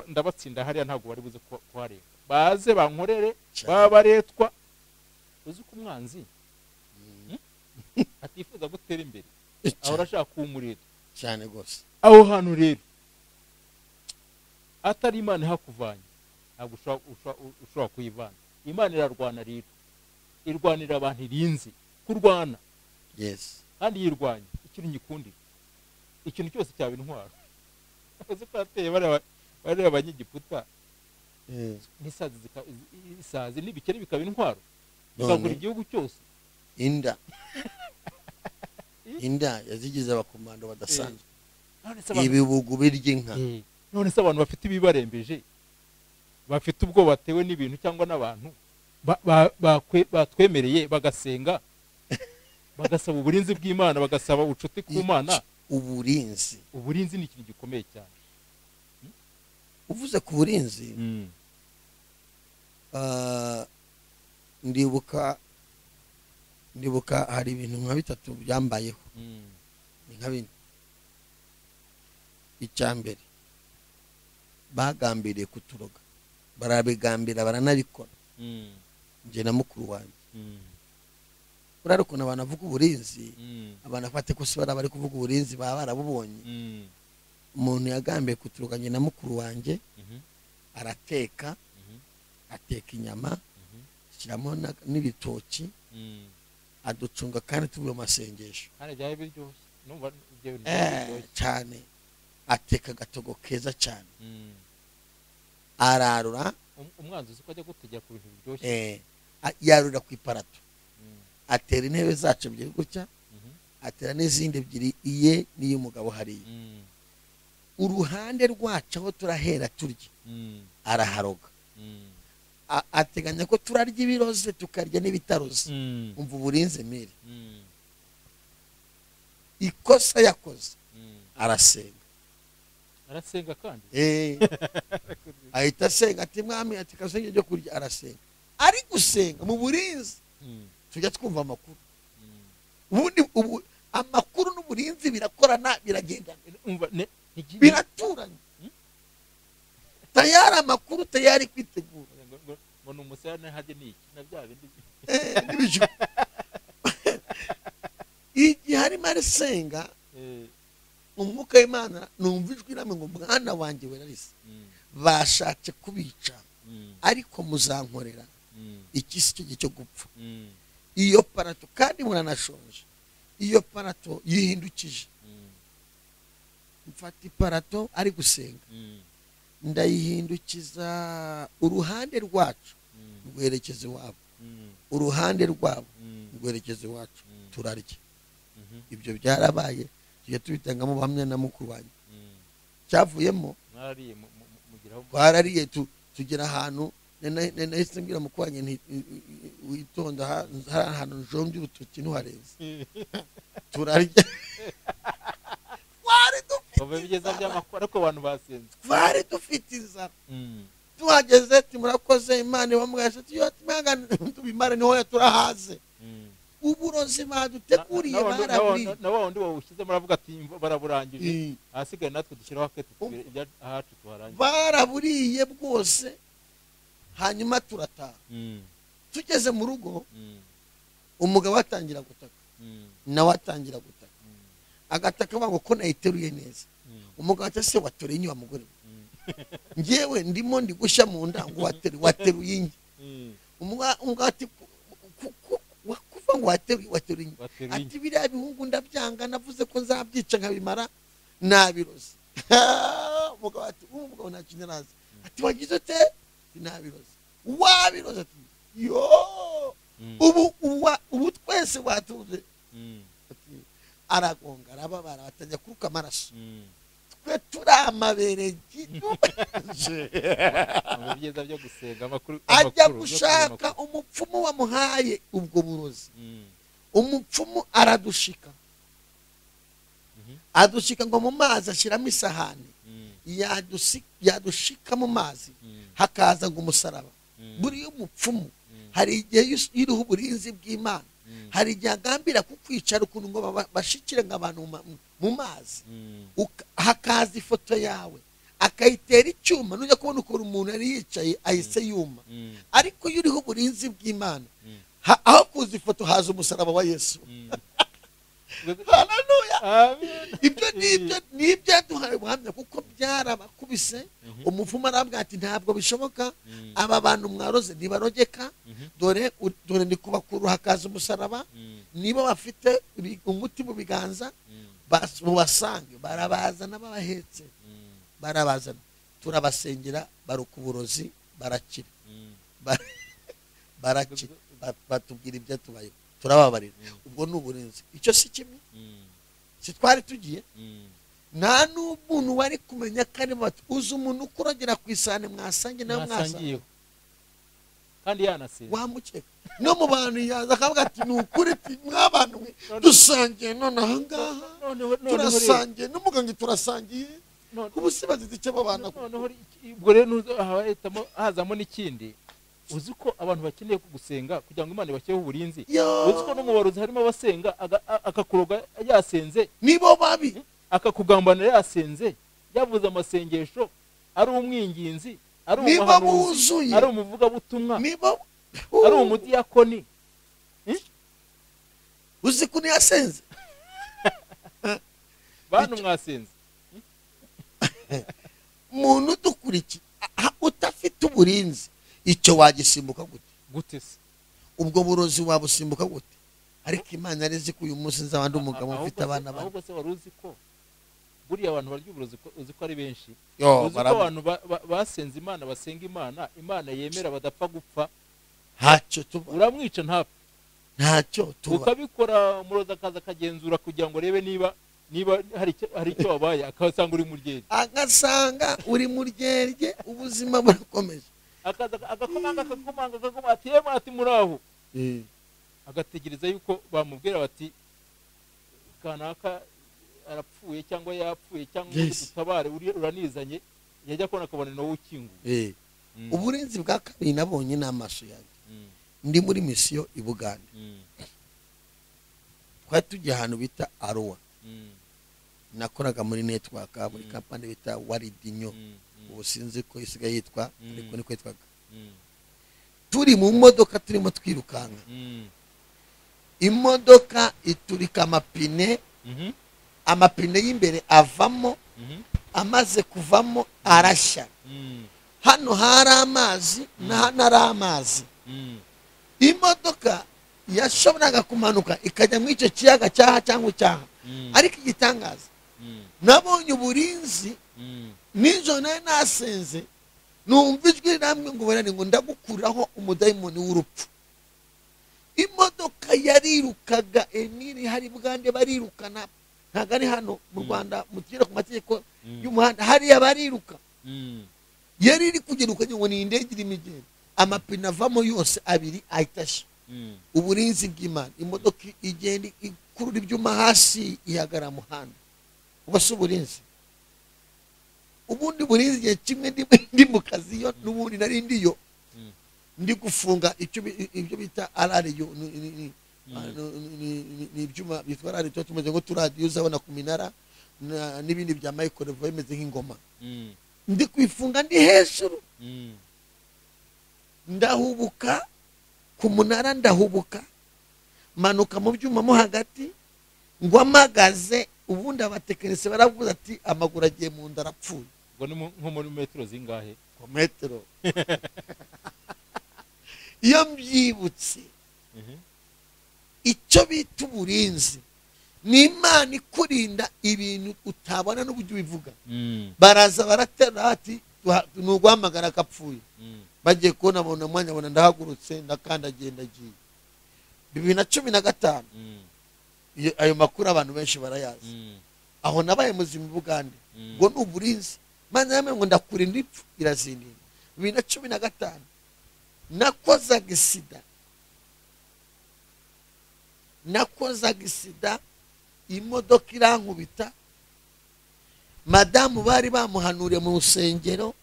ndabatsinda hariya ntabwo bari buze kuharenga. Baze bankorere, baba baretwa. Uzi ko umwanzi atifuza gutera imbere, ahora ashaka kumureta cyane gose. Aho hantu rero atari Imana ihakuvanye, ntabwo ushobora kuyivana. Imana irarwana rero, irwanira abantu irinze kurwana. Yes. Kandi yirwanya ikintu ngikundira, ikintu cyose cyaba intwaro. Uzi ko ateye bari abanyegiputa n'isazi isazi n'ibikeri bikaba intwaro, bikagura igihugu cyose. Inda inda yazigize abakomando badasanzwe. Ibibugu birya inka. None se abantu bafite ibibarembeje, bafite ubwo batewe n'ibintu cyangwa n'abantu batwemereye bagasenga, bagasaba uburinzi bw'Imana, bagasaba ubucuti ku Mana. Uburinzi. Uburinzi ni ikintu gikomeye cyane. Uvuze ku burinzi, ndibuka hari ibintu nka bitatu byambayeho. Ni nka bine. Icya mbere, bagambiriye kuturoga, barabigambira baranabikora. Nje na mukuru wanjye. Urari ukuntu abantu bavuga uburinzi, abantu bafate ko se bari kuvuga uburinzi baba barabubonye. Umuntu yagambiye kuturoga nje na mukuru wanjye, arateka, ateka inyama, ashyiramo n'ibitoki, aducunga kandi tuvuye mu masengesho. Kandi byari biryoshye, numva ibyo bintu biryoshye cyane. Ateka agatogo keza cyane. Ararura. Umwanzi uzi ko ajya gutegera ku bintu biryoshye. Yarura ku iparato. Atera intebe zacu ebyiri gutya, atera n'izindi ebyiri iye n'iy'umugabo hariya. Uruhande rwacu aho turahera turya, araharoga. Ateganya ko turarya ibiroze tukarya n'ibitaroze. Umva uburinzi miri. Ikosa yakoze, arasenga. Arasenga kandi? Ahita asenga ati mwami, ati kasenge ryo kurya, arasenga. Ari gusenga mu burinzi. Tujya twumva amakuru. Ubundi amakuru n'uburinzi birakorana, biragendana. Biraturanye. Tayari amakuru, tayari kwitegura. Ngo umusarane hajye niki na bya bindi. Igihe harimo arasenga, umwuka w'Imana numva ijwi namwe ngo mwana wanjye werarisa, bashatse kubica ariko muzankorera iki si cyo gihe cyo gupfa. Iyo parato, kandi muranashonje, iyo parato yihindukije. Mfata iparato ari gusenga, ndayihindukiza uruhande rwacu rwerekeza iwabo, uruhande rwabo rwerekeza iwacu, turarya. Ibyo byarabaye, tujya tubitangamo hamwe na mukuru wanjye. Cyavuyemo twarariye tugera ahantu nahise mbwira mukuru wanjye nti witonda, hari ahantu njombye urutoki ntuharenze. Turarya. Twari dufite inzara. Tuhageze ati murakoze, Imana ibamwashe, tubimare niho turahaze. Uburozi baduteguriye baraburiye. Na wa wundi wawushyizemo aravuga ati baraburangije, ahasigaye natwe dushyiraho akete ahacu tuharangize. Baraburiye bwose, hanyuma turataha. Tugeze mu rugo, umugabo atangira gutaka, nawe atangira gutaka, agataka ngo ko nayiteruye neza. Umugabo ati se wateruye inyo wa mugore we, njyewe ndimo ndi gushya mu nda ngo wateruye inyo. Umugabo ati kuva ngo wateruye inyo, ati biriya bihungu ndabyanga, navuze ko nzabyica nkabimara nabiroze. Umugabo ati umugabo nta kintu arazi, ati wagize ute? Nabiroze. Wabiroze? Ati yo ubu twese watuze. Aragonga arababara, atangira kuruka amaraso. Twe turi amabere ajya gushaka umupfumu wamuhaye ubwo burozi. Umupfumu aradushika, adushika ngo mu mazi ashyiramo isahani, yadushika mu mazi hakaza ngo umusaraba. Buriya umupfumu hari igihe iriho uburinzi bw'Imana, hari igihe agambira kukwicara ukuntu ngo bashikire nk'abantu mu mazi, hakaza ifoto yawe akayitera icyuma, nujya kubona ukuntu umuntu yari yicaye ahise yuma. Ariko iyo uriho uburinzi bw'Imana, aho kuza ifoto haza umusaraba wa Yesu. Haleluya. Ibyo ni ibyaduhaye ubuhamya, kuko byarabakubise. Umupfumu arabwira ati ntabwo bishoboka, aba bantu mwaroze ntibarogeka, dore dore ni kubakuru hakaza umusaraba, niba bafite umuti mu biganza mubasange. Barabazana babahetse, barabazana, turabasengera, baruka uburozi, barakira, barakira, batubwira ibyo tubayeho, turababarira. Ubwo ni uburinzi. Icyo si kimwe, si twari tugiye, nta n'umuntu wari kumenya ko ari bati uzi umuntu ukurogera ku isahani mwasange nawe mwasangiye, kandi yanasenze wamukeka no mu bantu yaza akavuga ati ni ukuri mwabantu mwe dusangiye none aha ngaha turasangiye n'umuganga turasangiye, ubu se bazize icyo babana. Noneho ubwo rero hazamo n'ikindi, uzi ko abantu bakeneye gusenga kugira ngo Imana ibashyireho uburinzi. Uzi ko no mu barozi harimo abasenga akakuroga yasenze, nibo babi, akakugambanira yasenze, yavuze amasengesho, ari umwinginzi, ari umuhanuzi, ari umuvugabutumwa, ari umudiyakoni. Uzi ko yasenze bantu mwasenze. Umuntu udukurikiye utafite uburinzi, icyo wagisimbuka gute? Gute se? Ubwo burozi wabusimbuka gute? Ariko Imana yarezi ko uyu munsi nzaba ndi umugabo mfite abana bane. Ahubwo se wari uzi ko buriya abantu barya uburozi uzi ko ari benshi? Uzi ko abantu basenze Imana, basenga Imana, Imana yemera badapfa gupfa, ntacyo tuba. Uramwica ntapfa, ntacyo tuba. Ukabikora umurozi akaza akagenzura kugira ngo arebe niba hari icyo wabaye, akasanga uri mu ryerye, agasanga uri mu ryerye, ubuzima burakomeje. Akaza agakomanga akakomanga akakomanga ati yemwe, ati muraho, agategereza yuko bamubwira bati kanaka arapfuye cyangwa yapfuye cyangwa dutabare uranizanye, yajya kubona akabona nawe ukinguye. Uburinzi bwa kabiri nabonye n'amaso yanjye, ndi muri misiyo i Bugande. Twari tugiye ahantu bita Arua, nakoraga muri network muri kampani bita Waridinyo, ubu sinzi ko isigaye yitwa, ariko niko yitwaga. Turi mu modoka turimo twirukanka, imodoka iturika amapine, amapine y'imbere avamo, amaze kuvamo arashya. Hano hari amazi na hano ari amazi. Imodoka yashoboraga kumanuka ikajya mu icyo kiyaga cyaha cyangwa icyaha. Ariko igitangaza, nabonye uburinzi nijoro nari nasenze, numva ijwi riramwe ngo barani ngo ndagukuraho umudayimoni w'urupfu. Imodoka yarirukaga Emiri, hari Bugande barirukana, ntabwo ari hano mu Rwanda mutugera ku mategeko y'umuhanda, hariya bariruka. Yari iri kugenda ukagira ngo ni indege irimo igenda, amapine avamo yose abiri ahita ashya. Uburinzi bw'Imana, imodoka igenda ikurura ibyuma hasi ihagara muhanda. Ubwo si uburinzi. Ubundi burinzi igihe kimwe ndi mu kazi yo n'ubundi nari ndiyo, ndi gufunga ibyo bita RRU, Ni ibyuma bitwa radiyo, tumeze nk'uturadiyo uzabona ku minara n'ibindi bya microwave bimeze nk'ingoma. Ndi kwifunga ndi hejuru, ndahubuka ku munara, ndahubuka manuka mu byuma mo hagati ngo amagaze. Ubundi abatekinisiye baravuze ati amaguru agiye mu nda arapfuye. Ubwo ni nko muri metero zingahe? Ku metero. Iyo mbyibutse icyo bita uburinzi ni Imana ikurinda ibintu utabona n'uburyo ubivuga. Baraza baratera ati ni uguhamagara akapfuye. Bagiye kubona bona umwanya bona ndahagurutse ndakandagiye ndagiye. 2015 ayo makuru abantu benshi barayazi. Aho nabaye muzima Bugande ngo ni uburinzi. Imana yamwe ngo ndakurinda ipfu irazindinda. 2015 nakozaga sida, nakozaga sida, imodoka irankubita. Madamu bari bamuhanuriye mu rusengero,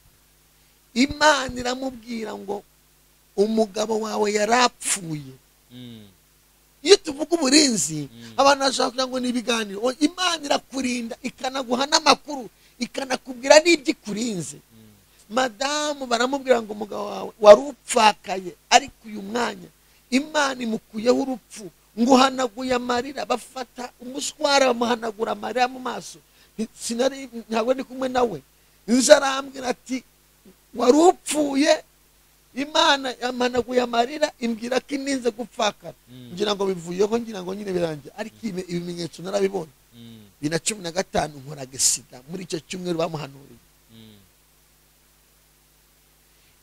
Imana iramubwira ngo umugabo wawe yarapfuye. Iyo tuvuga uburinzi abantu bashaka kugira ngo ni ibiganiro. Imana irakurinda ikanaguha n'amakuru, ikanakubwira n'ibyo ikurinze. Madamu baramubwira ngo umugabo wawe wari upfakaye, ariko uyu mwanya Imana imukuyeho urupfu, ngo uhanaguye amarira. Bafata umuswara bamuhanagura amarira mu maso. Sinari ntabwo ndi kumwe nawe. Nza arambwira ati wari upfuye, Imana yamanaguye amarira imbwira ko ininze gupfakara. Ngira ngo bivuyeho, ngira ngo nyine birangiye, ariko ibimenyetso narabibonye. 2015 nkoraga sida muri icyo cyumweru bamuhanuriye.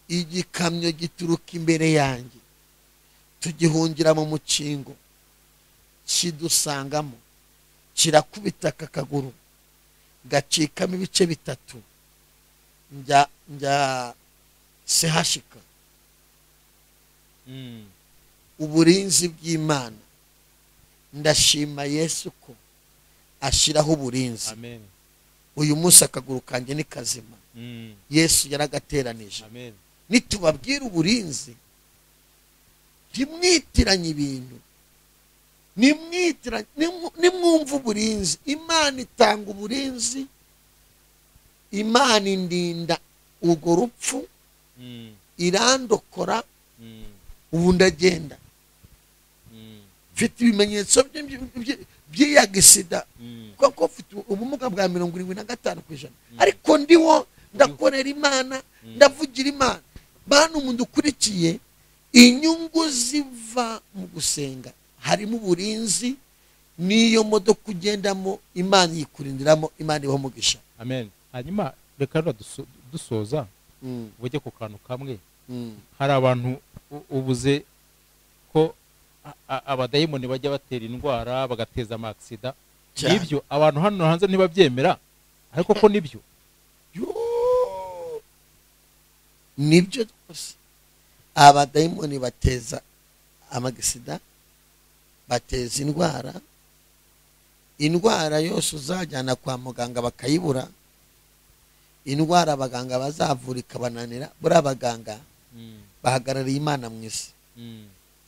Igikamyo gituruka imbere yanjye tugihungira mu mukingo, kidusangamo kirakubita akaguru gacikamo ibice bitatu. Njya sehashika. Uburinzi bw'Imana, ndashima Yesu ko ashiraho uburinzi. Amen. Uyu munsi akaguru kanjye ni kazima. Yesu yaragateranije. Amen. Nitubabwira uburinzi ntimwitiranye ibintu, nimwumva uburinzi. Imana itanga uburinzi, Imana indinda urwo rupfu, irandokora. Ubu ndagenda mfite ibimenyetso by'iyagisida, kuko mfite ubumuga bwa 75%, ariko ndiwo ndakorera Imana, ndavugira Imana. Bantu mundukurikiye, inyungu ziva mu gusenga harimo uburinzi. Niyo modoka ugendamo Imana yikurindiramo, Imana ibaho umugisha. Amen. Hanyuma reka dusoza bujye ku kantu kamwe. Hari abantu ubuze ko abadayimoni bajya batera indwara bagateza amaksida. Nibyo abantu hano hanze ntibabyemera, ariko ko nibyo. Nibyo rwose. Abadayimoni bateza amagisida, bateza indwara. Indwara yose uzajyana kwa muganga bakayibura, indwara abaganga bazavura ikabananira. Buriya abaganga bahagarariye Imana mu isi,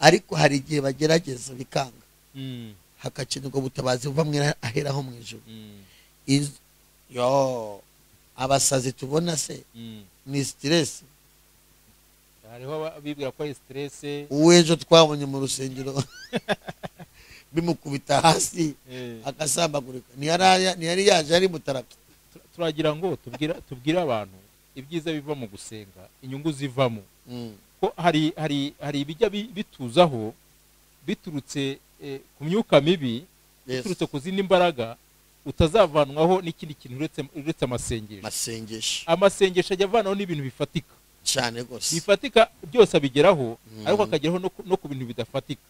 ariko hari igihe bagerageza bikanga, hakakenerwa ubutabazi buva aheraho mu ijuru. Yo abasazi tubona se ni stress. Hariho abibwira ko ari stress. Uwejo twabonye mu rusengero bimukubita hasi akasambagurika, ntiyari yaje ari mutaraka. Turagira ngo tubwire abantu ibyiza biva mu gusenga, inyungu zivamo. Ko hari ibijya bituzaho biturutse ku myuka mibi, biturutse ku zindi mbaraga utazavanwaho n'ikindi kintu uretse amasengesho. Amasengesho ajya avanaho n'ibintu bifatika cyane rwose. Bifatika byose abigeraho, ariko akageraho no ku bintu bidafatika,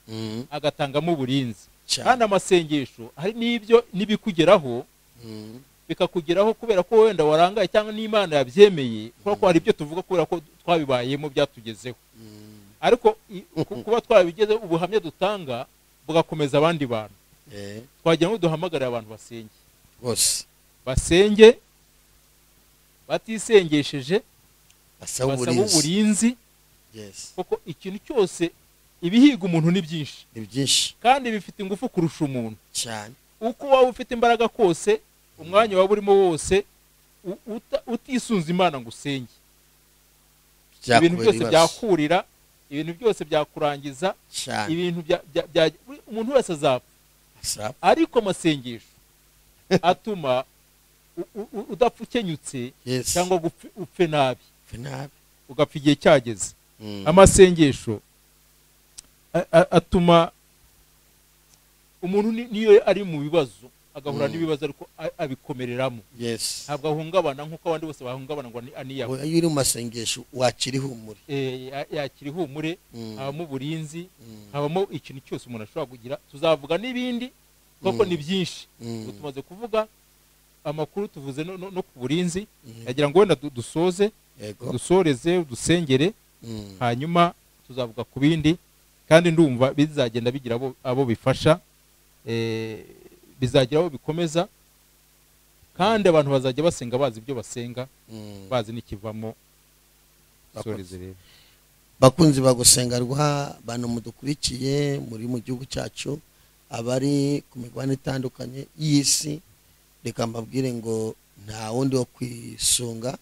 agatangamo uburinzi. Kandi amasengesho hari n'ibyo n'ibikugeraho bikakugeraho kubera ko wenda warangaye cyangwa n'Imana yabyemeye, kuko hari ibyo tuvuga kubera ko twabibayemo byatugezeho. Ariko kuba twabigeze ubuhamya dutanga bugakomeza abandi bantu. Twagira ngo duhamagare abantu basenge rwose, basenge batisengesheje, basaba uburinzi. Kuko ikintu cyose Ibihiga umuntu ni byinshi. Ni byinshi. Kandi bifite ingufu kurusha umuntu. Cyane. Uko waba ufite imbaraga kose, umwanya waba urimo wose, utisunze Imana ngo usenge. Ibintu byose byakurira, ibintu byose byakurangiza, ibintu bya umuntu wese azapfa. Ariko amasengesho atuma udapfa ukenyutse cyangwa upfe nabi. Ugapfa igihe cyageze. Amasengesho atuma umuntu niyo ari mu bibazo agahura n'ibibazo ariko abikomereramo. Ntabwo ahungabana nk'uko abandi bose bahungabana ngo aniyaho. Iyo uri mu masengesho wakira ihumure. Yakira ihumure, habamo uburinzi, habamo ikintu cyose umuntu ashobora kugira. Tuzavuga n'ibindi kuko ni byinshi. Tumaze kuvuga amakuru, tuvuze no ku burinzi. Yagira ngo wenda dusoze, dusoreze, dusengere, hanyuma tuzavuga ku bindi. Kandi ndumva bizagenda bigira abo bifasha, bizagira abo bikomeza, kandi abantu bazajya basenga bazi ibyo basenga, bazi n'ikivamo. Soreze rero. Bakunzi bagusenga rwa bantu mudukurikiye muri mu gihugu cyacu, abari ku migabane itandukanye y'isi, reka mbabwire ngo nta wundi wo kwisunga,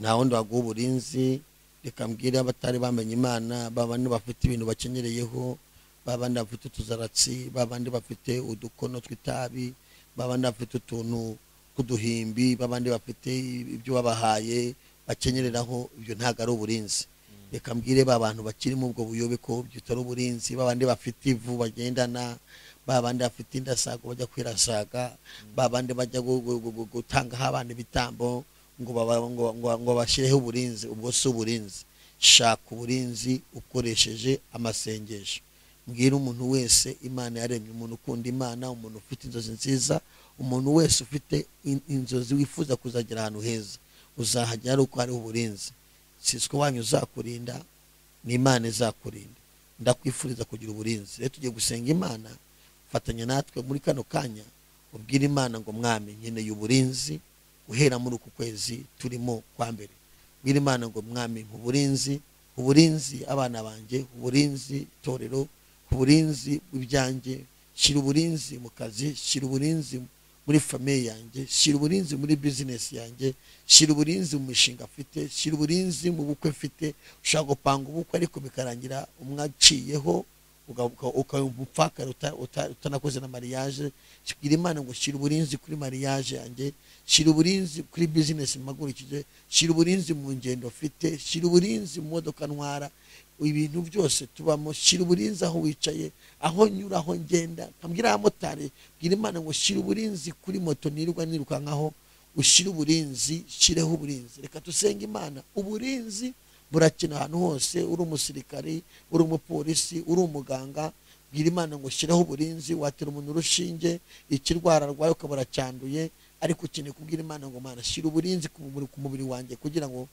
nta wundi waguha uburinzi. Reka mbwire abatari bamenye Imana, babandi bafite ibintu bakenyereyeho, babandi bafite utuzaratsi, babandi bafite udukono tw'itabi, babandi bafite utuntu tw'uduhimbi, babandi bafite ibyo babahaye bakenyereraho, ibyo ntago ari uburinzi. Reka mbwire ba bantu bakiri mu ubwo buyobe ko bitari uburinzi, babandi bafite ivu bagendana, babandi bafite indasago bajya kwirasaga, babandi bajya gutanga abana ibitambo ngo bashireho uburinzi. Ubwo si uburinzi. Shaka uburinzi ukoresheje amasengesho. Mbwira umuntu wese Imana yaremye, umuntu ukunda Imana, umuntu ufite inzozi nziza, umuntu wese ufite inzozi wifuza kuzagera ahantu heza, uzahagera ari uko hariho uburinzi. Sisiko wanyu uzakurinda, ni Imana izakurinda. Ndakwifuriza kugira uburinzi. Rero tugiye gusenga Imana, fatanya natwe muri kano kanya, ubwire Imana ngo mwami nkeneye uburinzi guhera muri uku kwezi turimo kwa mbere. Bwira Imana ngo mwami uburinzi, uburinzi abana banjye, uburinzi itorero, uburinzi ibyanjye, shyira uburinzi mu kazi, shyira uburinzi muri famille yanjye, shyira uburinzi muri business yanjye, shyira uburinzi mu mishinga afite, shyira uburinzi mu bukwe mfite. Ushaka gupanga ubukwe ariko bikarangira umwaciyeho ukayumva upfakara utanakoze na mariage. Shyira Imana ngo shyira uburinzi kuri mariage yanjye, shyira uburinzi kuri business mpagurukije, shyira uburinzi mu ngendo mfite, shyira uburinzi mu modoka ntwara, ibintu byose tubamo, shyira uburinzi aho wicaye, aho nyura, aho ngenda. Nkabwira abamotari, bwira Imana ngo shyira uburinzi kuri moto nirirwa nirukankaho, ushyire uburinzi, shyireho uburinzi. Reka dusenge Imana. Uburinzi burakina ahantu hose, uri umusirikari, uri umupolisi, uri umuganga, bwira Imana ngo shyireho uburinzi. Watera umuntu urushinge, ikirwara arwaye ukabura cyanduye, ariko ukeneye kubwira Imana ngo Mana shyira uburinzi ku mubiri wanjye kugira ngo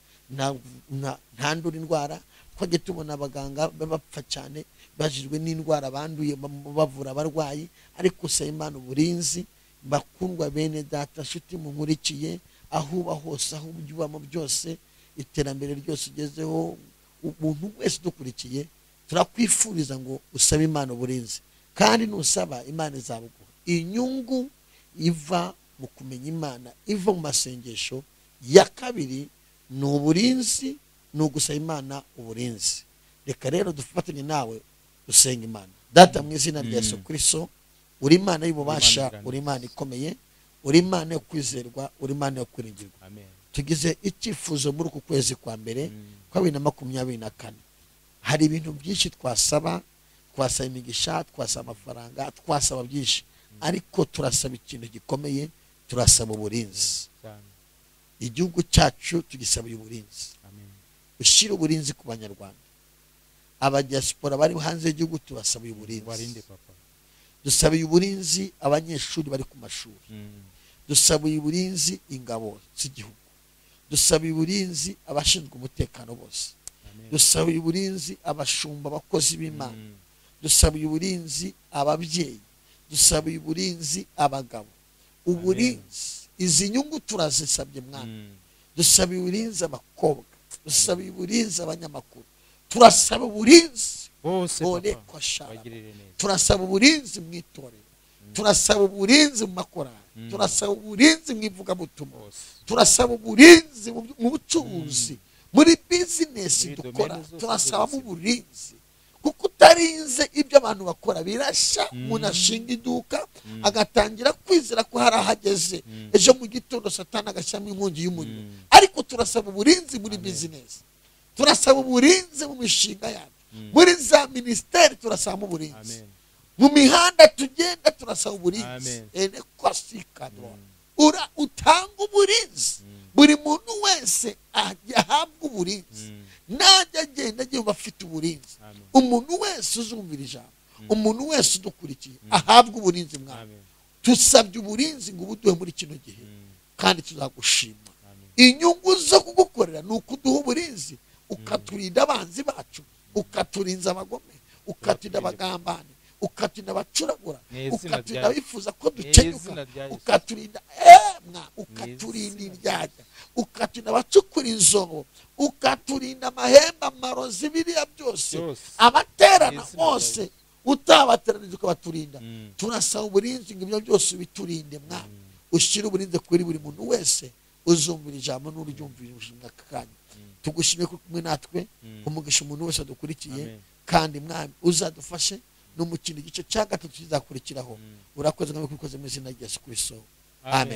ntandure indwara. Twajye tubona abaganga bapfa cyane bajijwe n'indwara banduye bavura abarwayi, ariko usaba Imana uburinzi. Bakundwa bene data, nshuti munkurikiye, aho uba hose, aho ubamo byose, iterambere ryose ugezeho, umuntu wese udukurikiye, turakwifuriza ngo usabe Imana uburinzi. Kandi nusaba Imana izabuguha. Inyungu iva mu kumenya Imana, iva mu masengesho. Ya kabiri ni uburinzi, ni ugusaba Imana uburinzi. Reka rero dufatanye nawe dusenga Imana. Data mu izina rya Yesu Kristo, uri Imana y'ububasha, uri Imana ikomeye, uri Imana yo kwizerwa, uri Imana yo kwiringirwa. Amen. Tugize icyifuzo muri uku kwezi kwa mbere kwa 2024. Hari ibintu byinshi twasaba, twasaba imigisha, twasaba amafaranga, twasaba byinshi, ariko turasaba ikintu gikomeye, turasaba uburinzi. Igihugu cyacu tugisaba uburinzi. Ushyira uburinzi ku banyarwanda, abadiaspora bari hanze y'igihugu tubasaba uburinzi. Dusaba uburinzi abanyeshuri bari ku mashuri, dusaba uburinzi ingabo z'igihugu, dusaba uburinzi abashinzwe umutekano bose, dusaba uburinzi abashumba abakozi b'Imana, dusaba uburinzi ababyeyi, dusaba uburinzi abagabo. Uburinzi, izi nyungu turazisabye mwana. Dusaba uburinzi abakobwa, dusaba uburinzi abanyamakuru, turasaba uburinzi Bose Bone papa ko ashaka. bagirire neza. Turasaba uburinzi mu itorero, turasaba uburinzi mu makorali, turasaba uburinzi mu ivugabutumwa, Bose. turasaba uburinzi mu bucuruzi, muri bizinesi Muri dukora, domaine zose turasabamo z'ubuzima. uburinzi. Kuko utarinze ibyo abantu bakora birashya. Umuntu ashinga iduka agatangira kwizera ko hari ahageze, ejo mu gitondo Satani agashyiramo inkongi y'umuriro. Ariko turasaba uburinzi muri bizinesi, turasaba uburinzi mu mishinga yacu, muri za minisiteri turasaba uburinzi, Amen. mu mihanda tugenda turasaba uburinzi. Amen. Ene kwasikadwa. Ura utanga uburinzi, buri muntu wese ahabwa uburinzi, najya agenda yumva afite uburinzi. Amen. Umuntu wese uzumvira ijambo, umuntu wese udukurikiye ahabwa uburinzi. Mwana, Amen. tusabye uburinzi ngo ubuduhe muri kino gihe, kandi tuzagushima. Amen. Inyungu zo kugukorera ni ukuduha uburinzi, ukaturinda abanzi bacu, ukaturinza abagome, ukaturinda abagambane, ukaturinda abacuragura, Mu izina ukaturinda rya- abifuza ko Mu dukenyuka, izina rya Yesu. ukaturinda emwa, ukaturinda izina rya indyarya, ukaturinda abacukura inzobo, ukaturinda amahembe, amarozi, biriya byose, Byose. abaterana Mu izina rya bose Yesu. utabateranije ukabaturinda. Turasaba uburinzi ngo ibyo byose ubiturinde mwana, ushyire uburinzi kuri buri muntu wese uzumvira ijambo n'uryumvira aka kanya. Tugushimye ko kumwe natwe, umugisha umuntu wese adukurikiye, Amen. kandi mwami uzadufashe no mu kindi gice cya gatatu kizakurikiraho. Urakoze nk'uko ubikoze mu izina rya Yesu Kristo. Amen.